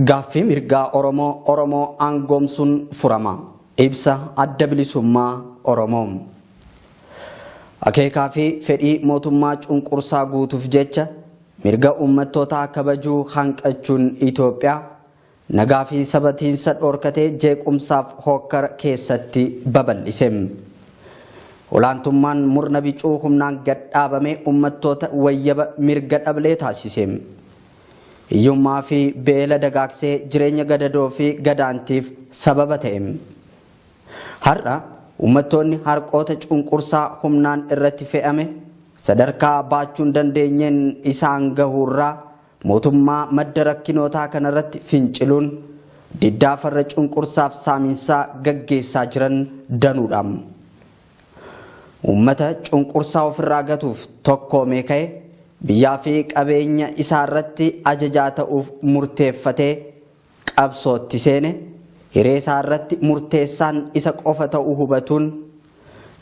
Gaaffii mirgaa Oromoo Oromoo aangoomsuun furama. Ibsa Adda Bilisummaa Oromoo. Akeekaa fi fedhii mootummaa cunqursaa guutuuf jecha mirga uummattootaa kabajuu hanqachuun Itoophiyaa nagaa fi sabatiinsa dhoorkatee jeequmsaaf hookkara keessatti babal'ise. Olaantummaan murna bicuu humnaan gad dhaabame uummattoota wayyaba mirga dhablee taasise. Hiyyummaa fi beela dagaagsee jireenya gadadoo fi gadaantiif sababa ta'e. Har'a uummattoonni harqoota cunqursaa humnaan irratti fe'ame sadarkaa baachuun dandeenyeen isaan gahuurraa mootummaa madda rakkinootaa kanarratti finciluun diddaa farra cunqursaaf saaminsaa gaggeessaa jiran danuudha. Uummata cunqursaa ofirraa gatuuf tokkoomee ka'e biyyaa fi qabeenya isaarratti ajajaa ta'uuf murteeffatee qabsootti seene hiree isaarratti murteessaan isa qofa ta'uu hubatuun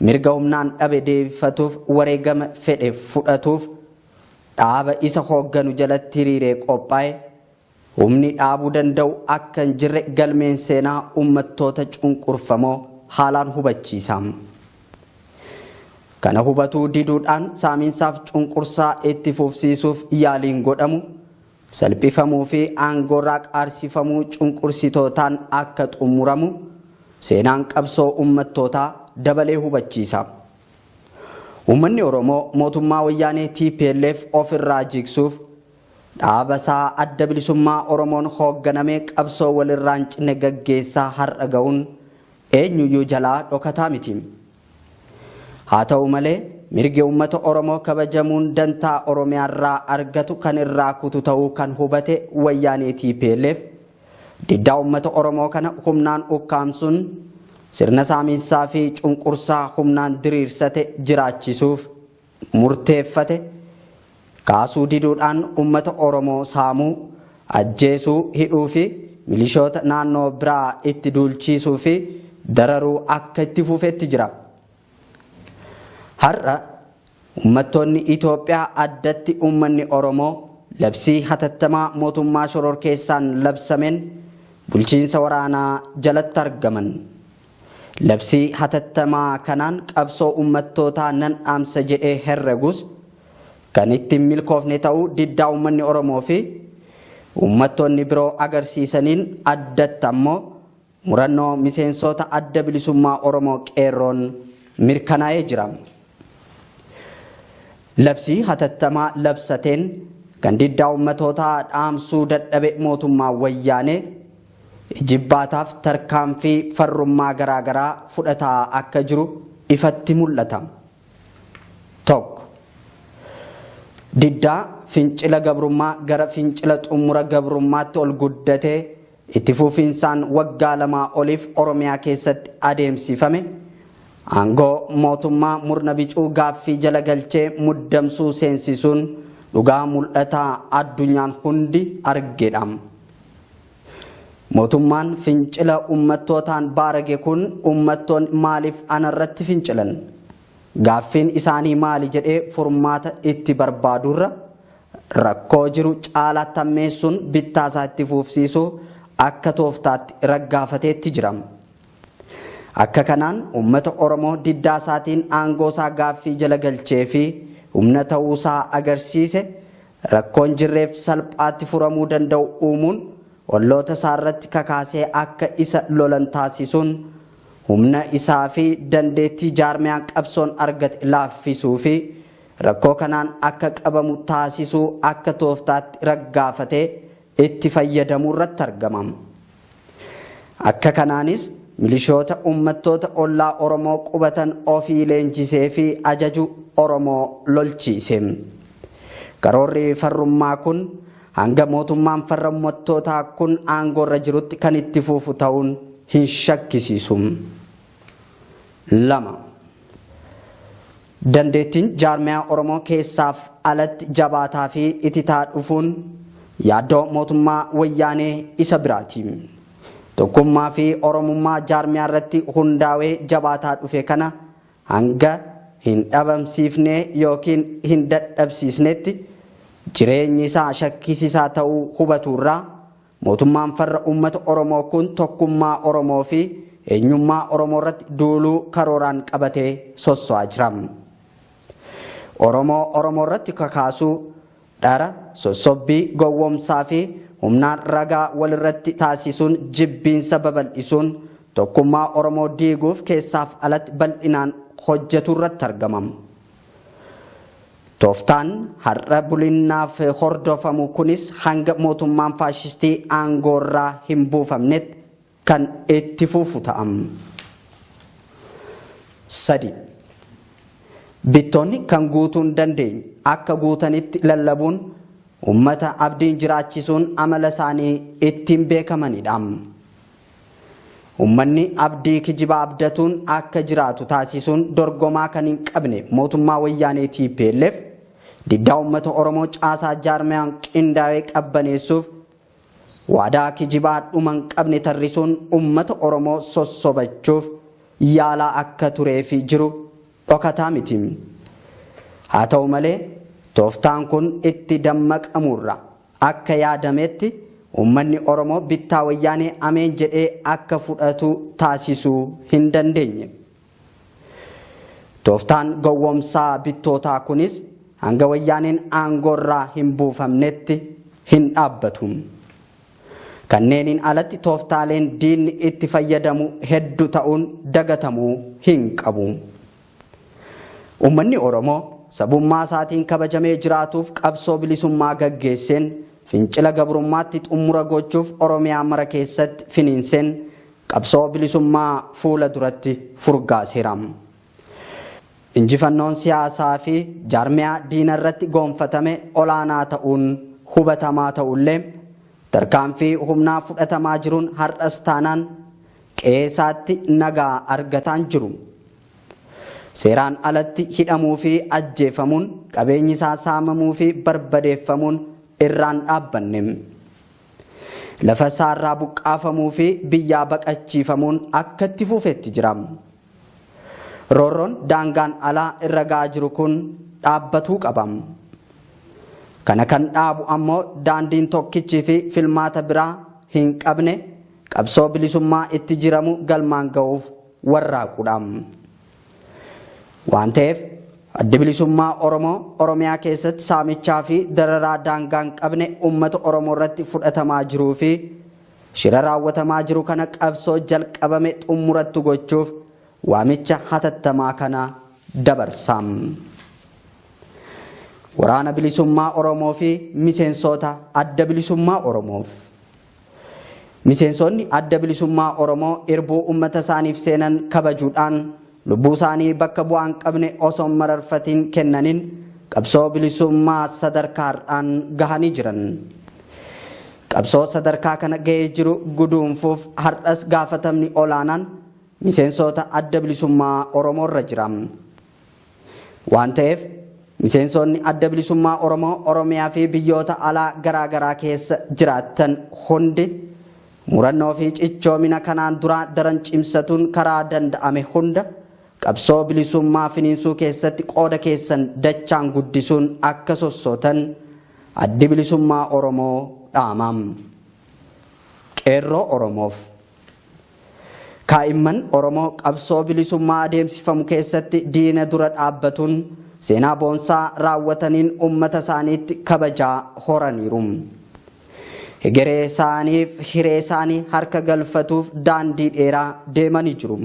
mirga humnaan dhabe deebifatuuf wareegama fedhe fudhatuuf dhaaba isa hoogganu jalatti hiriiree qophaa'e humni dhaabuu danda'u akka hin jirre galmeen seenaa uummattoota cunqurfamoo haalaan hubachiisa. Kana hubatuu diduudhaan saamiinsaaf cunqursaa itti fufsiisuuf yaaliin godhamu salphifamuu fi aangoorraa qaarsifamuu cunqursitootaan akka xumuramu seenaan qabsoo uummattootaa dabalee hubachiisa. Uummanni Oromoo mootummaa wayyaanee TPLF ofirraa jigsuuf dhaaba isaa Adda Bilisummaa Oromoon hoogganamee qabsoo walirraa hin cinne gaggeessaa har'a ga'uun eenyuyyuu jalaa dhokataa miti. Haa ta'u malee mirgi uummata Oromoo kabajamuun dantaa Oromiyaarraa argatu kan irraa kutu ta'uu kan hubate wayyaanee TPLF diddaa uummata Oromoo kana humnaan ukkaamsuun sirna saamiinsaa fi cunqursaa humnaan diriirsate jiraachisuuf murteeffate kaasuu diduudhaan uummata Oromoo saamuu, ajjeesuu, hidhuu fi milishoota naannoo biraa itti duulchiisuu fi dararuu akka itti fufetti jira. Har'a uummattoonni Itoophiyaa addatti uummanni Oromoo labsii hatattamaa mootummaa shororkeessaan labsameen bulchiinsa waraanaa jalatti argaman. Labsii hatattamaa kanaan qabsoo uummattootaa nan dhaamsa jedhee herregus kan ittiin milkoofne ta'uu diddaa uummanni Oromoo fi uummattoonni biroo agarsiisaniin addatti ammoo murannoo miseensota Adda Bilisummaa Oromoo qeerroon mirkanaa'ee jira. Labsii hatattamaa labsateen kan diddaa uummatootaa dhaamsuu dadhabe mootummaa wayyaanee jibbaataaf tarkaanfii farrummaa garaagaraa fudhataa akka jiru ifatti mul'ata. Tokko. Diddaa fincila gabrummaa gara fincila xumura gabrummaatti ol guddatee itti fufiinsaan waggaa lamaa oliif Oromiyaa keessatti adeemsifame aangoo mootummaa murna bicuu gaaffii jala galchee muddamsuu seensisuun dhugaa mul'ataa addunyaan hundi argedha. Mootummaan fincila uummattootaan baarage kun uummattoonni maaliif anarratti fincilan? Gaaffiin isaanii maali jedhee furmaata itti barbaadurra rakkoo jiru caalaatti hammeessuun bittaasaa itti fufsiisuu akka tooftaatti raggaafateetti jira. Akka kanaan uummata Oromoo diddaa isaatiin aangoo isaa gaaffii jala galchee fi humna ta'uusaa agarsiise rakkoon jirreef salphaatti furamuu danda'u uumuun olloota isaarratti kakaasee akka isa lolan taasisuun humna isaa fi dandeettii jaarmiyaan qabsoon argate laaffisuu fi rakkoo kanaan akka qabamu taasisuu akka tooftaatti raggaafatee itti fayyadamuu irratti argama. Akka kanaanis milishoota uummattoota ollaa Oromoo qubatan ofii leenjisee fi ajaju Oromoo lolchiise. Karoorri farrummaa kun hanga mootummaan farra uummattootaa kun aangoorra jirutti kan itti fufu ta'uun hin shakkisiisu. 2. Dandeettiin jaarmiyaa Oromoo keessaaf alatti jabaataa fi ititaa dhufuun yaaddoo mootummaa wayyaanee isa biraati. Tokkummaa fi Oromummaa jaarmiyaa irratti hundaa'ee jabaataa dhufe kana hanga hin dhabamsiifne yookiin hin dadhabsiisnetti jireenyi isaa shakkisiisaa ta'uu hubaturraa mootummaan farra uummata Oromoo kun tokkummaa Oromoo fi eenyummaa Oromoo irratti duuluu karooraan qabatee sosso'aa jira. Oromoo Oromoo irratti kakaasuu, dhara, sossobbii, gowwoomsaa fi humnaan ragaa walirratti taasisuun jibbiinsa babal'isuun tokkummaa Oromoo diiguuf keessaaf alatti bal'inaan hojjetu irratti argama. Tooftaan har'a bulinnaaf hordofamu kunis hanga mootummaan faashistii aangoorraa hin buufamnetti kan itti fufu ta'a. 3. Bittoonni kan guutuu hin dandeenye akka guutanitti lallabuun uummata abdiin jiraachisuun amala isaanii ittiin beekamanidha. Uummanni abdii kijibaa abdatuun akka jiraatu taasisuun dorgomaa kan hin qabne mootummaa wayyaanee TPLF diddaa uummata Oromoo caasaa jaarmiyaan qindaa'ee qabbaneessuuf waadaa kijibaa dhuma hin qabne tarrisuun uummata Oromoo sossobachuuf yaalaa akka turee fi jiru dhokataa miti. Haa ta'u malee tooftaan kun itti dammaqamurra akka yaadametti uummanni Oromoo bittaa wayyaanee ameen jedhee akka fudhatu taasisuu hin dandeenye. Tooftaan gowwoomsaa bittootaa kunis hanga wayyaaneen aangoorraa hin buufamnetti hin dhaabbatu. Kanneeniin alatti tooftaaleen diinni itti fayyadamu hedduu ta'uun dagatamuu hin qabu. Uummanni Oromoo sabummaa isaatiin kabajamee jiraatuuf qabsoo bilisummaa gaggeesseen fincila gabrummaatti xumura gochuuf Oromiyaa mara keessatti finiinseen qabsoo bilisummaa fuula duratti furgaaseera. Injifannoon siyaasaa fi jaarmiyaa diina irratti goonfatame olaanaa ta'uun hubatamaa ta'ullee tarkaanfii humnaa fudhatamaa jiruun har'as taanaan qe'eesaatti nagaa argataan jiru. Seeraan alatti hidhamuu fi ajjeefamuun qabeenyi isaa saamamuu fi barbadeeffamuun irraan dhaabbanne. Lafa isaarraa buqqaafamuu fi biyyaa baqachiifamuun akka itti fufetti jira. Roorroon daangaan alaa irra ga'aa jiru kun dhaabbatuu qaba. Kana kan dhaabu ammoo daandiin tokkichii fi filmaata biraa hin qabne qabsoo bilisummaa itti jiramu galmaan ga'uuf warraaquudha. Waan ta'eef addi bilisummaa Oromoo Oromiyaa keessatti saamichaa fi dararaa daangaa hin qabne uummata Oromoo irratti fudhatamaa jiruu fi shira raawwatamaa jiru kana qabsoo jalqabame xumurattu gochuuf waamicha hatattamaa kana dabarsa. Waraana bilisummaa Oromoo fi miseensota adda bilisummaa Oromoof. Miseensonni adda bilisummaa Oromoo irbuu uummata isaaniif seenan kabajuudhaan lubbuu isaanii bakka bu'aa hin qabne osoo hin mararfatiin kennaniin qabsoo bilisummaa sadarkaadhaan gahanii jiran. Qabsoo sadarkaa kana gahee jiru guduunfuuf har'as gaafatamni olaanaan miseensota adda bilisummaa Oromoo irra jira. Waan ta'eef miseensonni adda bilisummaa Oromoo Oromiyaa fi biyyoota alaa garaagaraa keessa jiraatan hundi murannoo fi cichoomina kanaan duraa daran cimsatuun karaa danda'ame hunda qabsoo bilisummaa finiinsuu keessatti qooda keessan dachaan guddisuun akka sossootan addi bilisummaa Oromoo dhaama. Qeerroo Oromoof. Kaa'imman Oromoo qabsoo bilisummaa adeemsifamu keessatti diina dura dhaabbatuun seenaa boonsaa raawwataniin uummata isaaniitti kabajaa horaniiru. Hegeree isaaniif hiree isaanii harka galfatuuf daandii dheeraa deemanii jiru.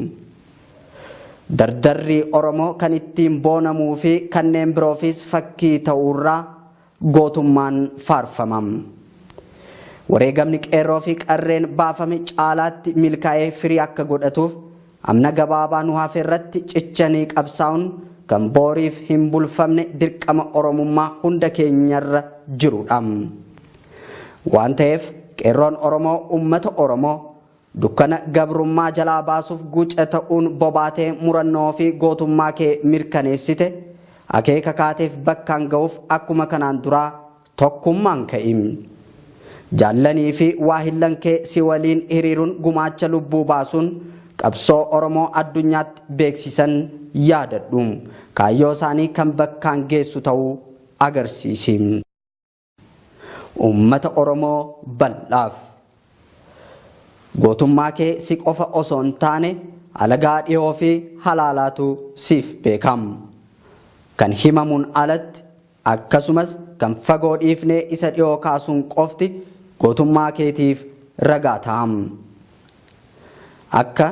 Dardarri Oromoo kan ittiin boonamuu fi kanneen biroofis fakkii ta'uurraa gootummaan faarfama. Wareegamni qeerroo fi qarreen baafame caalaatti milkaa'ee firii akka godhatuuf amna gabaabaa nu hafe irratti cichanii qabsaa'uun kan booriif hin bulfamne dirqama Oromummaa hunda keenyarra jirudha. Waan ta'eef qeerroon Oromoo uummata Oromoo dukkana gabrummaa jalaa baasuuf guca ta'uun bobaatee murannoo fi gootummaa kee mirkaneessite akeeka kaateef bakkaan ga'uuf akkuma kanaan duraa tokkummaan ka'i. Jaallanii fi waahillan kee si waliin hiriiruun gumaacha lubbuu baasuun qabsoo Oromoo addunyaatti beeksisan yaadadhu. Kaayyoo isaanii kan bakkaan geessu ta'uu agarsiisi. Uummata Oromoo bal'aaf. Gootummaa kee si qofa osoo hin taane alagaa dhiyoo fi halaalaatu siif beekam. Kan himamuun alatti akkasumas kan fagoo dhiifnee isa dhiyoo kaasuun qofti gootummaa keetiif ragaa ta'am. Akka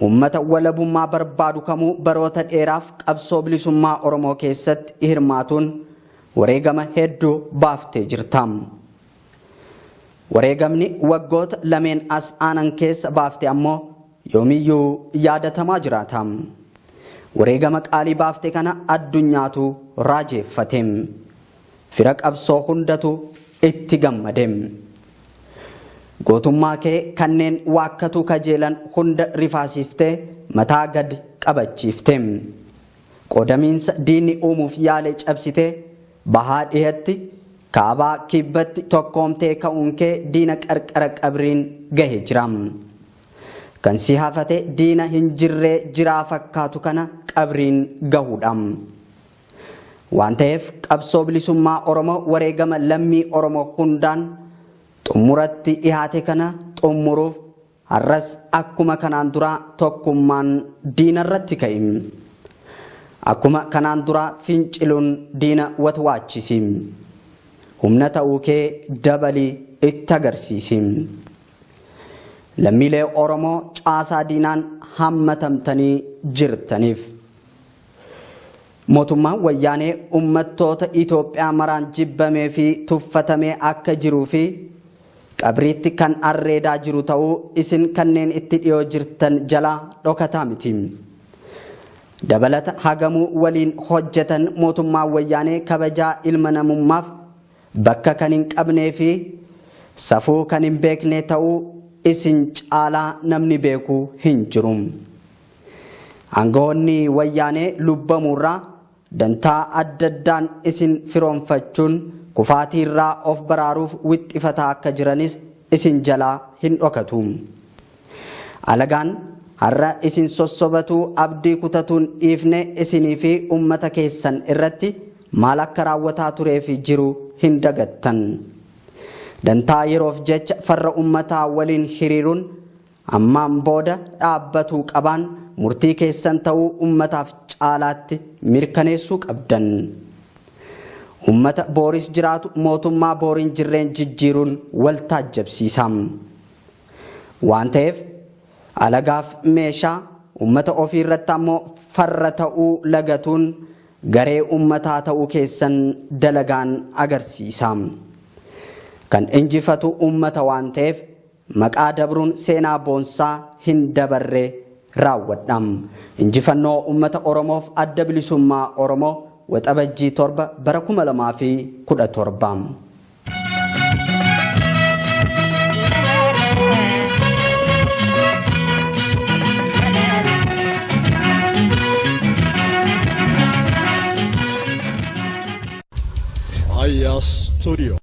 uummata walabummaa barbaadu kamuu baroota dheeraaf qabsoo bilisummaa Oromoo keessatti hirmaatuun wareegama hedduu baaftee jirta. Wareegamni waggoota lameen as aanan keessa baafte ammoo yoomiyyuu yaadatamaa jiraata. Wareegama qaalii baafte kana addunyaatu raajeeffate. Fira qabsoo hundatu itti gammade. Gootummaa kee kanneen waakkatu kajeelan hunda rifaasiftee mataa gad qabachiifte. Qoodamiinsa diinni uumuuf yaale cabsitee bahaa dhihatti kaabaa kibbatti tokkoomtee ka'uun kee diina qarqara qabriin gahee jira. Kan si hafate diina hin jirree jiraa fakkaatu kana qabriin gahuudha. Waan ta'eef qabsoo bilisummaa Oromoo wareegama lammii Oromoo hundaan xumuratti dhihaate kana xumuruuf har'as akkuma kanaan duraa tokkummaan diina irratti ka'i. Akkuma kanaan duraa finciluun diina watwaachisi. Humna ta'uu kee dabalii itti agarsiisi. Lammiilee Oromoo caasaa diinaan hammatamtanii jirtaniif. Mootummaan wayyaanee uummattoota Itoophiyaa maraan jibbamee fi tuffatamee akka jiruu fi qabriitti kan arreedaa jiru ta'uu isin kanneen itti dhiyoo jirtan jalaa dhokataa miti. Dabalata hagamuu waliin hojjetan mootummaan wayyaanee kabajaa ilma namummaaf bakka kan hin qabnee fi safuu kan hin beekne ta'uu isin caalaa namni beeku hin jiru. Aangawoonni wayyaanee lubbamuurraa dantaa adda addaan isin firoonfachuun kufaatiirraa of baraaruuf wixxifataa akka jiranis isin jalaa hin dhokatu. Alagaan har'a isin sossobatuu abdii kutatuun dhiifne isinii fi uummata keessan irratti maal akka raawwataa turee fi jiru hin dagattan. Dantaa yeroof jecha farra uummataa waliin hiriiruun ammaan booda dhaabbatuu qabaan murtii keessan ta'uu uummataaf caalaatti mirkaneessuu qabdan. Uummata booris jiraatu mootummaa booriin jirreen jijjiiruun wal taajjabsiisa. Waan ta'eef alagaaf meeshaa uummata ofii irratti ammoo farra ta'uu lagatuun garee uummataa ta'uu keessan dalagaan agarsiisa. Kan injifatu uummata waan ta'eef maqaa dabruun seenaa boonsaa hin dabarre raawwadha. Injifannoo uummata Oromoof adda bilisummaa Oromoo waxabajjii 7 bara 2017. Aya Studio.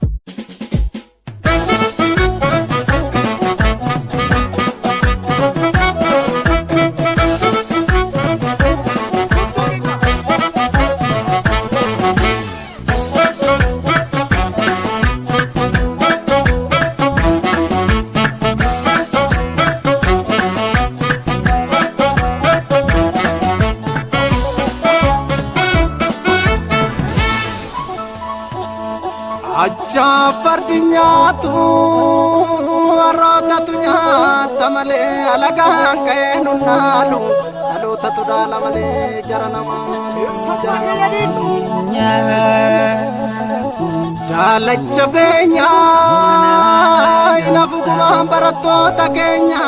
Fardi nyaatu harrootatu nyaata malee alagaan ka'ee nun dhaalu dhalootatu dhaala malee jara namaa Jaalacha beenyaa inafugumaan barattoota keenya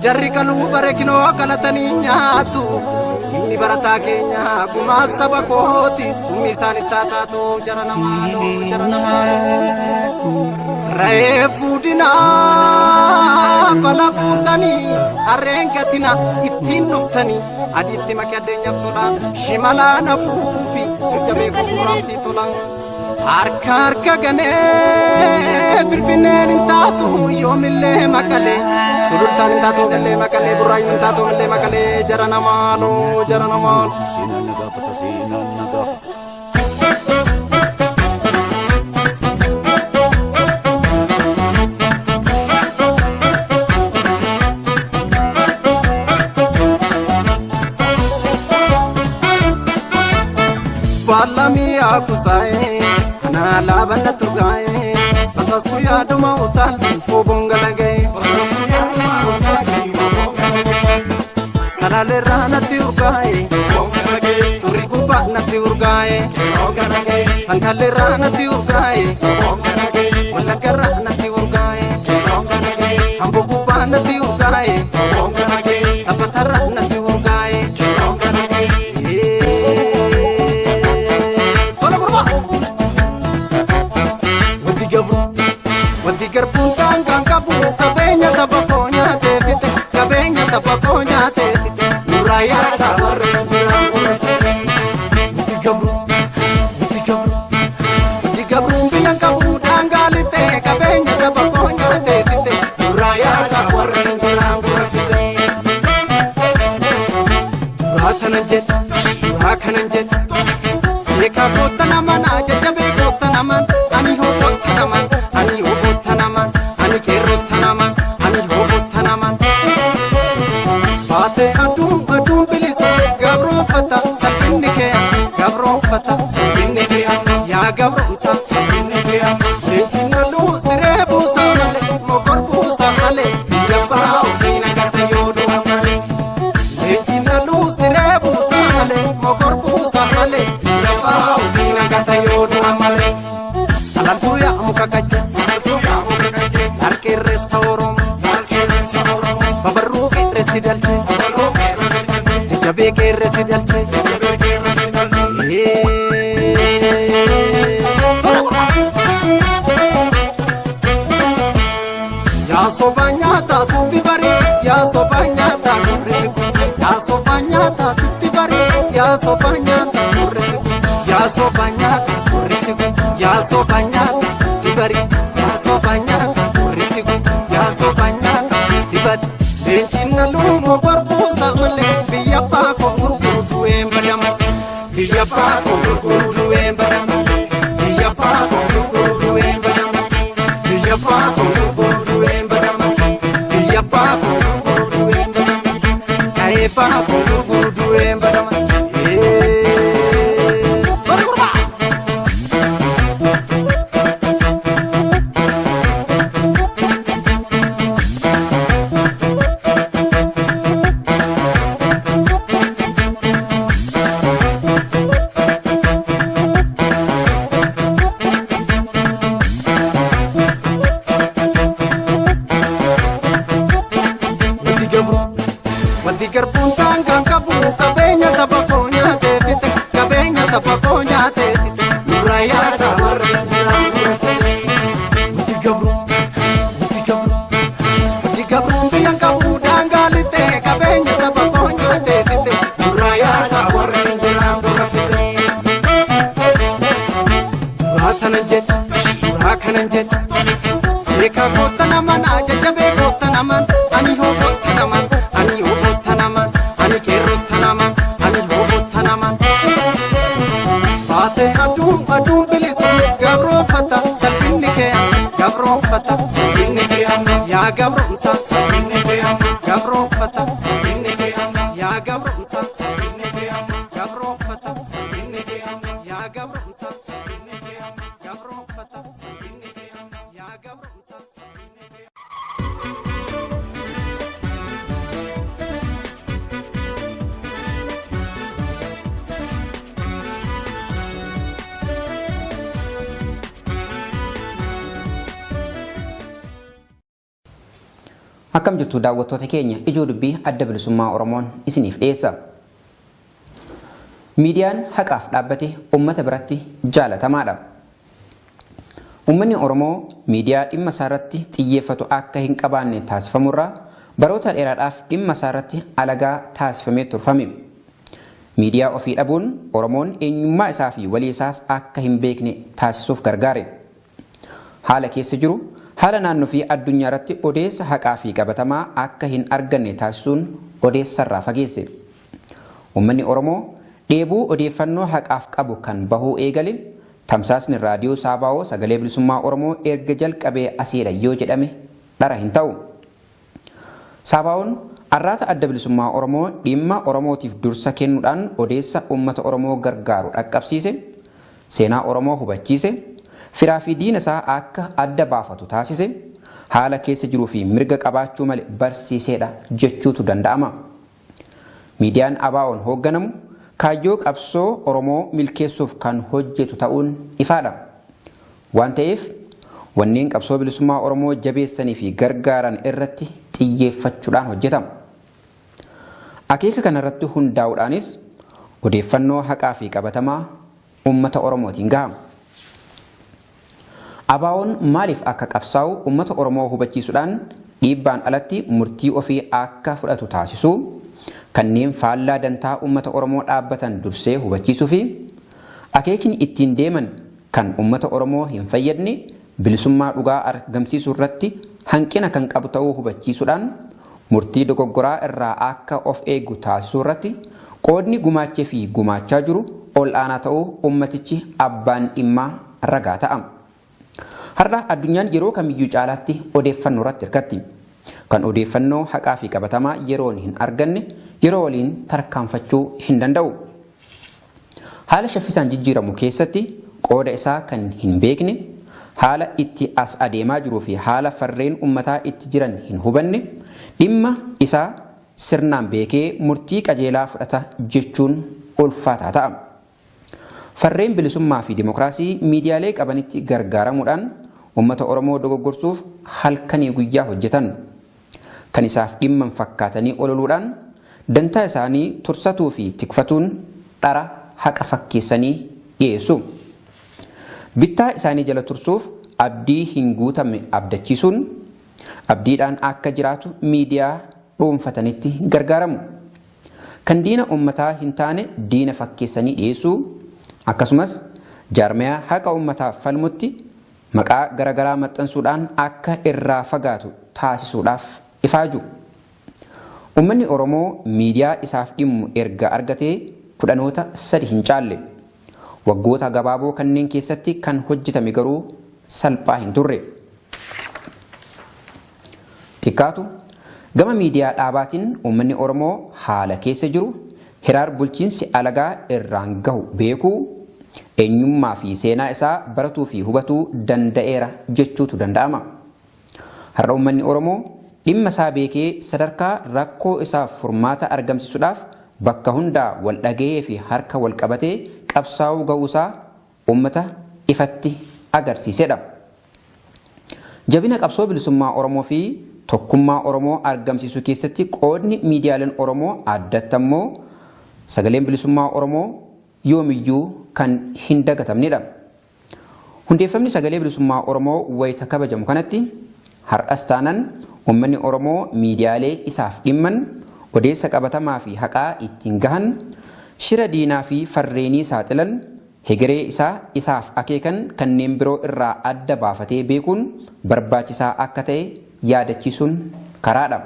jarri kaluu bare kinoo kalatanii nyaatu inni barataa keenya gumaa saba kooti summii isaanitti haa taatu jara namaa jara namaa Re'ee fuudhinaa fala fuutanii harreen gatina ittiin dhuftanii adiitti makee addeenyaaf tola shimalaa nafuufi jajjabee gurguraaf sii tola. Harka harka ganee finfinneen hin taatu yoomillee maqalee sulultaan hin taatu illee maqalee burraayyuun hin taatu illee maqalee jara namaaloo jara namaaloo. Seenaan na gaafata, seenaan na gaafata. Baalamii kusaa'ee kana laabanna turgaa'ee basaasuu yaaduma utaalti hooboon galaga'ee. Salaaleerraa natti urgaa'ee turri gubbaa natti urgaa'ee fantaalleerraa natti urgaa'ee wallaggarraa natti urgaa'ee hamboo gubbaa natti urgaa'ee sabbatarraa natti urgaa'ee. Tola gurbaa! Wanti gabru wanti garbuun daangaan qabu qabeenya saba koo nyaatee fixe qabeenya saba koo nyaatee fixe nurraa yaasa warreen jiran gurra Wanti gabru wanti gabru wanti gabruun biyyan qabu daangaa lixee qabeenya saba koo nyaatee fixe nurraa yaasa warreen jiran gurra fixe. Duraa kanan jedhe duraa kanan jedhe beekaa kootta naman jajjabee kootta naman ani hoobotta naman ani hoobotta naman ani qeerrotta naman ani hoobotta naman. Baatee aduun aduun bilisa gabroonfata salphinni kee gabroonfata salphinni kee yaa gabroonsa salphinni kee leenjiin halluu siree buusa malee mokor buusa malee biyya baa ofii nagata yoo du'a malee. Leenjiin halluu siree buusa malee mokor buusa malee biyya baa ofii nagata yoo du'a malee. Alaltuu yaa muka qaje harqeerreessa Oromoo babarruu qeerressi dalchee jajjabee qeerressi dalchee. Yaa soba nyaataa sitti bari yaa soba nyaataa gurri siku yaa soba nyaataa sitti bari yaa soba nyaataa gurri siku yaa soba nyaataa gurri siku yaa soba nyaataa sitti bari yaa soba nyaataa gurri siku yaa soba nyaataa sitti bari. Leenjiin naluu mogor buusa malee biyya abbaa koo gurguru du'een badama biyya abbaa koo gurguru du'een badama biyya abbaa koo gurguru du'een badama biyya abbaa koo gurguru du'een badama biyya abbaa koo gurguru du'een badama ka'ee abbaa koo gurguru du'een badama. Sori gurbaa! Wanti gabru wanti garbuun daangaan qabu qabeenya saba koo nyaatee fixe qabeenya saba koo nyaatee fixe nurraa yaasa warreen jiran gurra fixe. Wanti gabru wanti gabru wanti gabruun biyyan qabu daangaa lixee qabeenya saba koo nyaatee fixe nurraa yaasa warreen jiran gurra fixe. Duraa kanan jedhe duraa kanan jedhe beekaa kootta naman jajjabee kootta naman ani hoobotta naman ani hoobotta naman ani qeerrotta naman ani hoobotta naman. Baatee aduun aduun bilisa gabroonfata salphinni kee gabroonfata salphinni kee yaa gabroonsa salphinni kee gabroonfata salphinni kee yaa gabroonsa salphinni kee gabroonfata salphinni kee yaa gabroonsa salphinni kee gabroonfata salphinni kee. Akkam jirtu daawwattoota keenya, ijoo dubbii Adda Bilisummaa Oromoon isiniif dhiyeessa. Miidiyaan haqaaf dhaabbate uummata biratti jaalatamaadha. Uummanni Oromoo miidiyaa dhimma isaarratti xiyyeeffatu akka hin qabaanne taasifamurraa baroota dheeraadhaaf dhimma isaarratti alagaa taasifamee turfame. Miidiyaa ofii dhabuun Oromoon eenyummaa isaa fi walii isaas akka hin beekne taasisuuf gargaare. Haala keessa jiru, haala naannoo fi addunyaa irratti odeessa haqaa fi qabatamaa akka hin arganne taasisuun odeessarraa fageesse. Uummanni Oromoo dheebuu odeeffannoo haqaaf qabu kan bahuu eegale tamsaasni raadiyoo Saabaawoo Sagalee Bilisummaa Oromoo erga jalqabee asiidha yoo jedhame dhara hin ta'u. Saabaawoon arraata Adda Bilisummaa Oromoo dhimma Oromootiif dursa kennuudhaan odeessa uummata Oromoo gargaaru dhaqqabsiise, seenaa Oromoo hubachiise, firaa fi diina isaa akka adda baafatu taasise, haala keessa jiruu fi mirga qabaachuu malee barsiiseedha jechuutu danda'ama. Miidiyaan ABO'n hoogganamu kaayyoo qabsoo Oromoo milkeessuuf kan hojjetu ta'uun ifaadha. Waan ta'eef wanneen qabsoo bilisummaa Oromoo jabeessanii fi gargaaran irratti xiyyeeffachuudhaan hojjetama. Akeeka kanarratti hundaa'uudhaanis odeeffannoo haqaa fi qabatamaa uummata Oromootiin gahama. ABO'n maaliif akka qabsaa'u uummata Oromoo hubachiisuudhaan dhiibbaan alatti murtii ofii akka fudhatu taasisuu, kanneen faallaa dantaa uummata Oromoo dhaabbatan dursee hubachiisuu fi akeekni ittiin deeman kan uummata Oromoo hin fayyadne bilisummaa dhugaa argamsiisuu irratti hanqina kan qabu ta'uu hubachiisuudhaan murtii dogoggoraa irraa akka of eegu taasisuu irratti qoodni gumaachee fi gumaachaa jiru ol'aanaa ta'uu uummatichi abbaan dhimmaa ragaa ta'a. Har'a addunyaan yeroo kamiyyuu caalaatti odeeffannoo irratti hirkatti. Kan odeeffannoo haqaa fi qabatamaa yeroon hin arganne yeroo waliin tarkaanfachuu hin danda'u. Haala shaffisaan jijjiiramu keessatti qooda isaa kan hin beekne, haala itti as adeemaa jiruu fi haala farreen uummataa itti jiran hin hubanne, dhimma isaa sirnaan beekee murtii qajeelaa fudhata jechuun ulfaataa ta'a. Farreen bilisummaa fi dimokiraasii miidiyaalee qabanitti gargaaramuudhaan uummata Oromoo dogoggorsuuf halkanii guyyaa hojjetan. Kan isaaf dhimman fakkaatanii ololuudhaan dantaa isaanii tursatuu fi tikfatuun dhara haqa fakkeessanii dhiyeessu. Bittaa isaanii jala tursuuf abdii hin guutamne abdachiisuun abdiidhaan akka jiraatu miidiyaa dhuunfatanitti gargaaramu. Kan diina uummataa hin taane diina fakkeessanii dhiyeessuu, akkasumas jaarmiyaa haqa uummataaf falmutti maqaa garaagaraa maxxansuudhaan akka irraa fagaatu taasisuudhaaf ifaaju. Uummanni Oromoo miidiyaa isaaf dhimmu erga argatee kudhanoota sadi hin caalle. Waggoota gabaaboo kanneen keessatti kan hojjetame garuu salphaa hin turre. Xiqqaatu gama miidiyaa dhaabaatiin uummanni Oromoo haala keessa jiru, hiraar bulchiinsi alagaa irraan gahu beekuu, eenyummaa fi seenaa isaa baratuu fi hubatuu danda'eera jechuutu danda'ama. Har'a uummanni Oromoo dhimma isaa beekee sadarkaa rakkoo isaaf furmaata argamsiisuudhaaf bakka hundaa wal dhagahee fi harka wal qabatee qabsaa'uu ga'uusaa uummata ifatti agarsiisedha. Jabina qabsoo bilisummaa Oromoo fi tokkummaa Oromoo argamsiisuu keessatti qoodni miidiyaaleen Oromoo addatti ammoo Sagaleen Bilisummaa Oromoo yoomiyyuu kan hin dagatamnedha. Hundeeffamni Sagalee Bilisummaa Oromoo wayita kabajamu kanatti har'as taanan uummanni Oromoo miidiyaalee isaaf dhimman odeessa qabatamaa fi haqaa ittiin gahan, shira diinaa fi farreenii saaxilan, hegeree isaa isaaf akeekan kanneen biroo irraa adda baafatee beekuun barbaachisaa akka ta'e yaadachiisuun karaadha.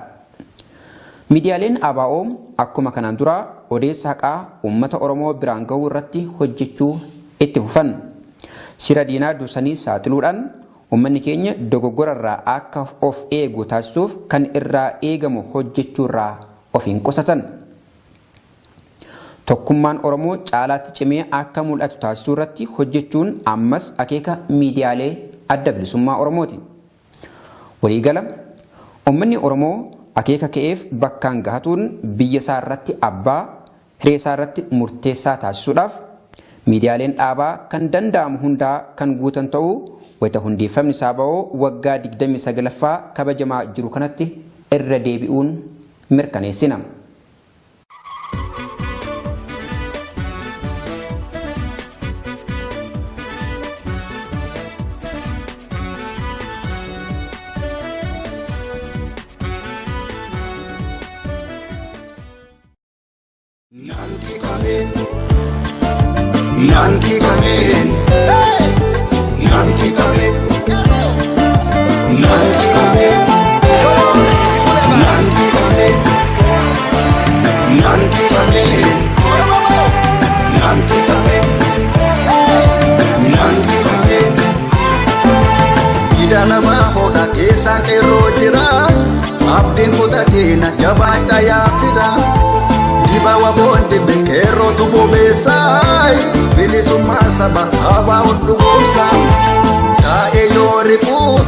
Miidiyaaleen ABO akkuma kanaan dura odeessa haqaa uummata Oromoo biraan gahuu irratti hojjechuu itti fufan. Shira diinaa dursanii saaxiluudhaan uummanni keenya dogoggora irraa akka of eegu taasisuuf kan irraa eegamu hojjechuu irraa of hin qusatan. Tokkummaan Oromoo caalaatti cimee akka mul'atu taasisuu irratti hojjechuun ammas akeeka miidiyaalee Adda Bilisummaa Oromooti. Waliigala uummanni Oromoo akeeka ka'eef bakkaan gahatuun biyya isaa irratti abbaa, hiree isaa irratti murteessaa taasisuudhaaf miidiyaaleen dhaabaa kan danda'amu hundaa kan guutan ta'uu wayita hundeeffamni Saaba'oo waggaa 29ffaa kabajamaa jiru kanatti irra deebi'uun mirkaneessina. Nanki kameen, nanki kameen, nanki kameen, nanki kameen, nanki kameen, nanki kameen, nanki kameen. Ida nama hoda keessa qeerroo jira, abdiin kutatina jabaadha yaa fira. Dibawa boonde qeerrootu bobeessaay bilisummaa saba abaa hodhugoomsa taa'ee yoo riphuu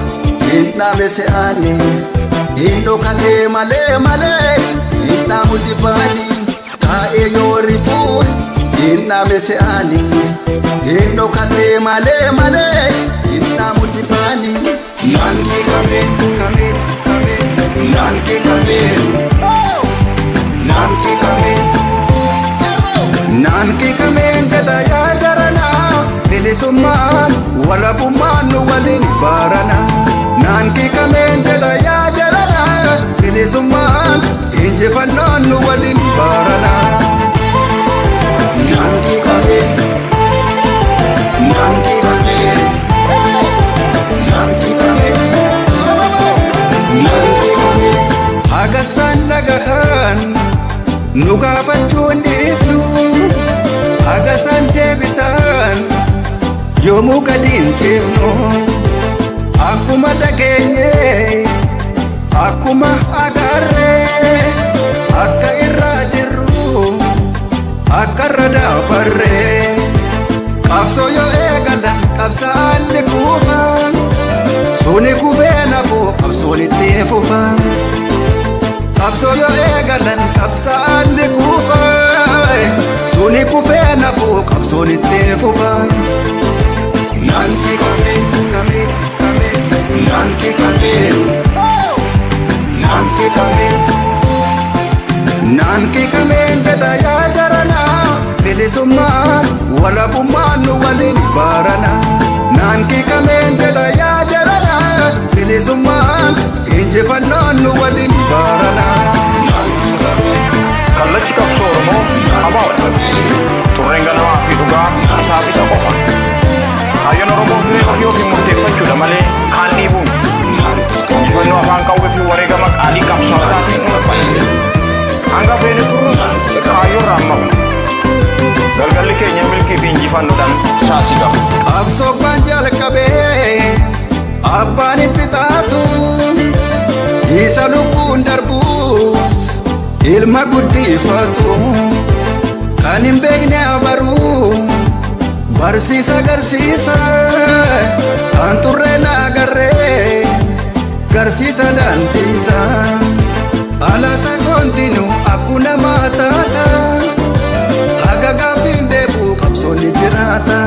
hin dhaame se'aani hin dhokatee malee malee hin dhaamu dibaani taa'ee yoo riphuu hin dhaame se'aani hin dhokatee malee malee hin dhaamu dibaani. Nanki kameen kameen kameen nanki kameen. Nanki kameen nanki kameen jedha yaa jarana bilisummaan walabummaan nu waliin baarana. Nanki kameen jedha yaa jarana bilisummaan injifannoon nu waliin baarana. Nanki kameen nanki kameen nanki kameen nanki kameen. Hagasaan dhagahan nu gaafachuun dhiifnu hagasaan deebisan yoomuu gadi hin ciifnu akkuma dhageenye akkuma agarree akka irraa jirru akka irra dabarree qabsoo yoo eegalan qabsaan ni kuufa suni kufee nafuu qabsoon itti fufa. Qabsoo yoo eegalan qabsaan ni kuufa suni kufee nafuu qabsoon itti fufa. Nanki kameen kameen kameen nanki kameen nanki kameen nanki kameen jedha yaa jarana bilisummaan walabummaan nu waliin baarana. Nanki kameen jedha yaa jarana bilisummaan injifannoon nu waliin baarana. Kallachi qabsoo Oromoo abaa'udha. Turreen ganamaa fi dhugaa isaaf isa qofa. Kaayyoon Oromoo hiree ofii ofiin murteeffachuudha malee kaan dhiibuu miti. Injifannoo afaan qawwee fi wareegama qaalii qabsaa'otaatiin dhuunfate. Hanga feene turrus kaayyoo irraa hin maqnu. Galgalli keenya milkii fi injifannoodhaan saasiqama. Qabsoo kan jalqabee abbaan hin fixaatu isa lubbuun darbuus ilma guddifatu kan hin beekne abaruu barsiisa garsiisa kan turre na agarree garsiisa daandiisa alata kontinu akkuna maataata haga gaaffiin deebi'u qabsoon ni jiraata.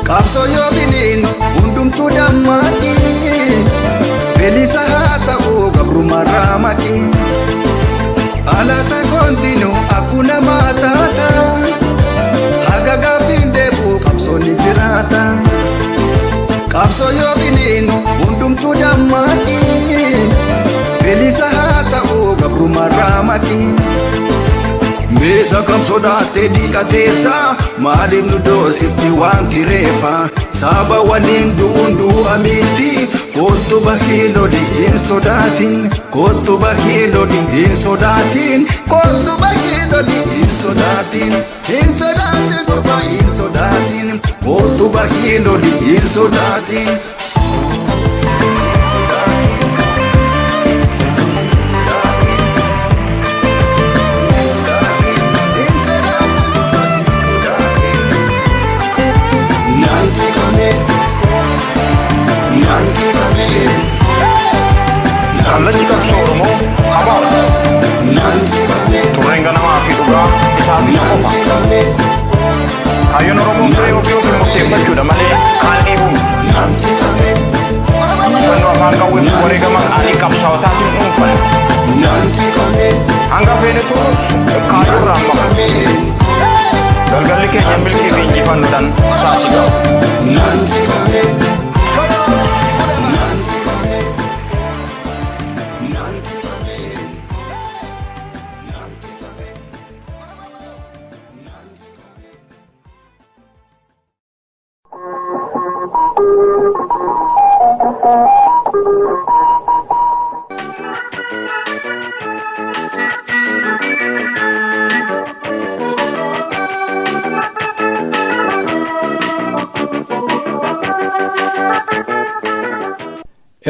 Qabsoo yoo biniin hundumtuu dammaqi bilisa haa ta'u gabrummaarraa maqi. Alata kontinu akkuna maataata haga gaaffiin deebi'u qabsoon ni jiraata. Qabsoo yoo biniin hundumtuu dammaqi bilisa haa ta'u gabrummaarraa maqi. Meesa kam sodaattee dhiqateessa maaliif nu doorsifti waan kireeffa saba waliin du'uun du'a miti kottu bahii loli hin sodaatin kottu bahii loli hin sodaatin kottu bahii loli hin sodaatin hin sodaatin gurbaa hin sodaatin kottu bahii loli hin sodaatin. Nanki kameen nanki kameen Kallachi qabsoo Oromoo abaa'udha. nanki kameen Turreen ganamaa fi dhugaa isaaf isa qofa. nanki kameen Kaayyoon Oromoo hiree ofii ofiin murteeffachuudha malee kaan dhiibuu miti. nanki kameen Injifannoo afaan qawwee fi wareegama qaalii qabsaa'otaatiin dhuunfate.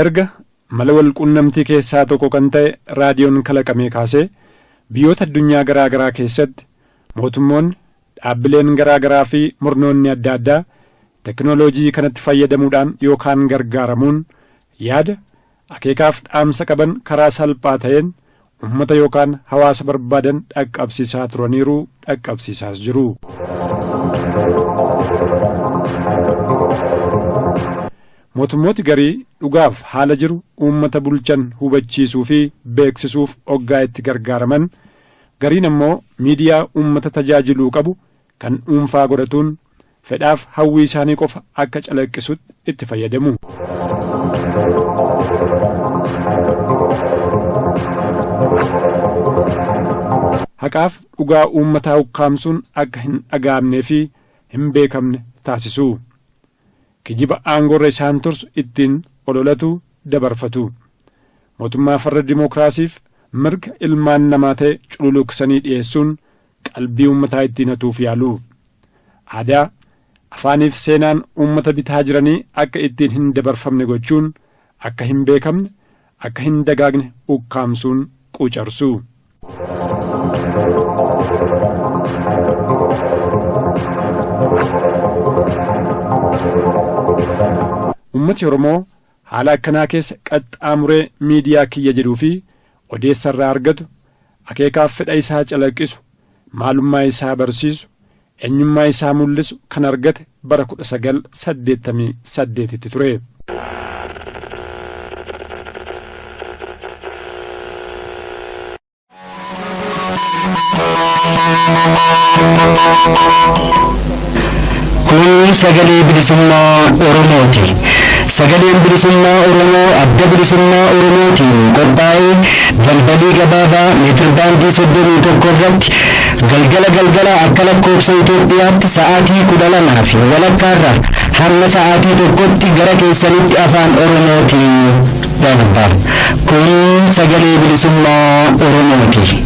Erga mala walquunnamtii keessaa tokko kan ta'e raadiyoon kalaqamee kaasee biyyoota addunyaa garaa garaa keessatti mootummoonni, dhaabbileen garaa garaa fi murnoonni adda addaa teknooloojii kanatti fayyadamuudhaan yookaan gargaaramuun yaada, akeekaaf dhaamsa qaban karaa salphaa ta'een uummata yookaan hawaasa barbaadan dhaqqabsiisaa turaniiru, dhaqqabsiisaas jiru. Mootummooti garii dhugaaf haala jiru uummata bulchan hubachiisuu fi beeksisuuf oggaa itti gargaaraman, gariin ammoo miidiyaa uummata tajaajiluu qabu kan dhuunfaa godhatuun fedhaaf hawwii isaanii qofa akka calaqqisutti itti fayyadamu. Haqaaf dhugaa uummataa ukkaamsuun akka hin dhaga'amnee fi hin beekamne taasisu. Kijiba aangoorra isaan tursu ittiin ololatu dabarfatu. Mootummaa farra dimookiraasiif mirga ilmaan namaa ta'e cululuqsanii dhiyeessuun qalbii uummataa ittiin hatuuf yaalu. Aadaa, afaaniif seenaan uummata bitaa jiranii akka ittiin hin dabarfamne gochuun akka hin beekamne, akka hin dagaagne ukkaamsuun quucarsu. Uummati Oromoo haala akkanaa keessa qaxxaamuree miidiyaa kiyya jedhuu fi odeessa irraa argatu, akeekaaf fedha isaa calaqqisu, maalummaa isaa barsiisu, eenyummaa isaa mul'isu kan argate bara 1988tti ture. Kun sagalee bilisummaa Oromooti. Sagaleen bilisummaa Oromoo adda bilisummaa Oromootiin qophaa'ee dambalii gabaabaa meetir baandii 31 irratti galgala galgala akka lakkoofsa Itoophiyaatti sa'aatii 12:30rra hamma sa'aatii 1tti gara keessanitti afaan Oromootiin darba. Kun sagalee bilisummaa Oromooti.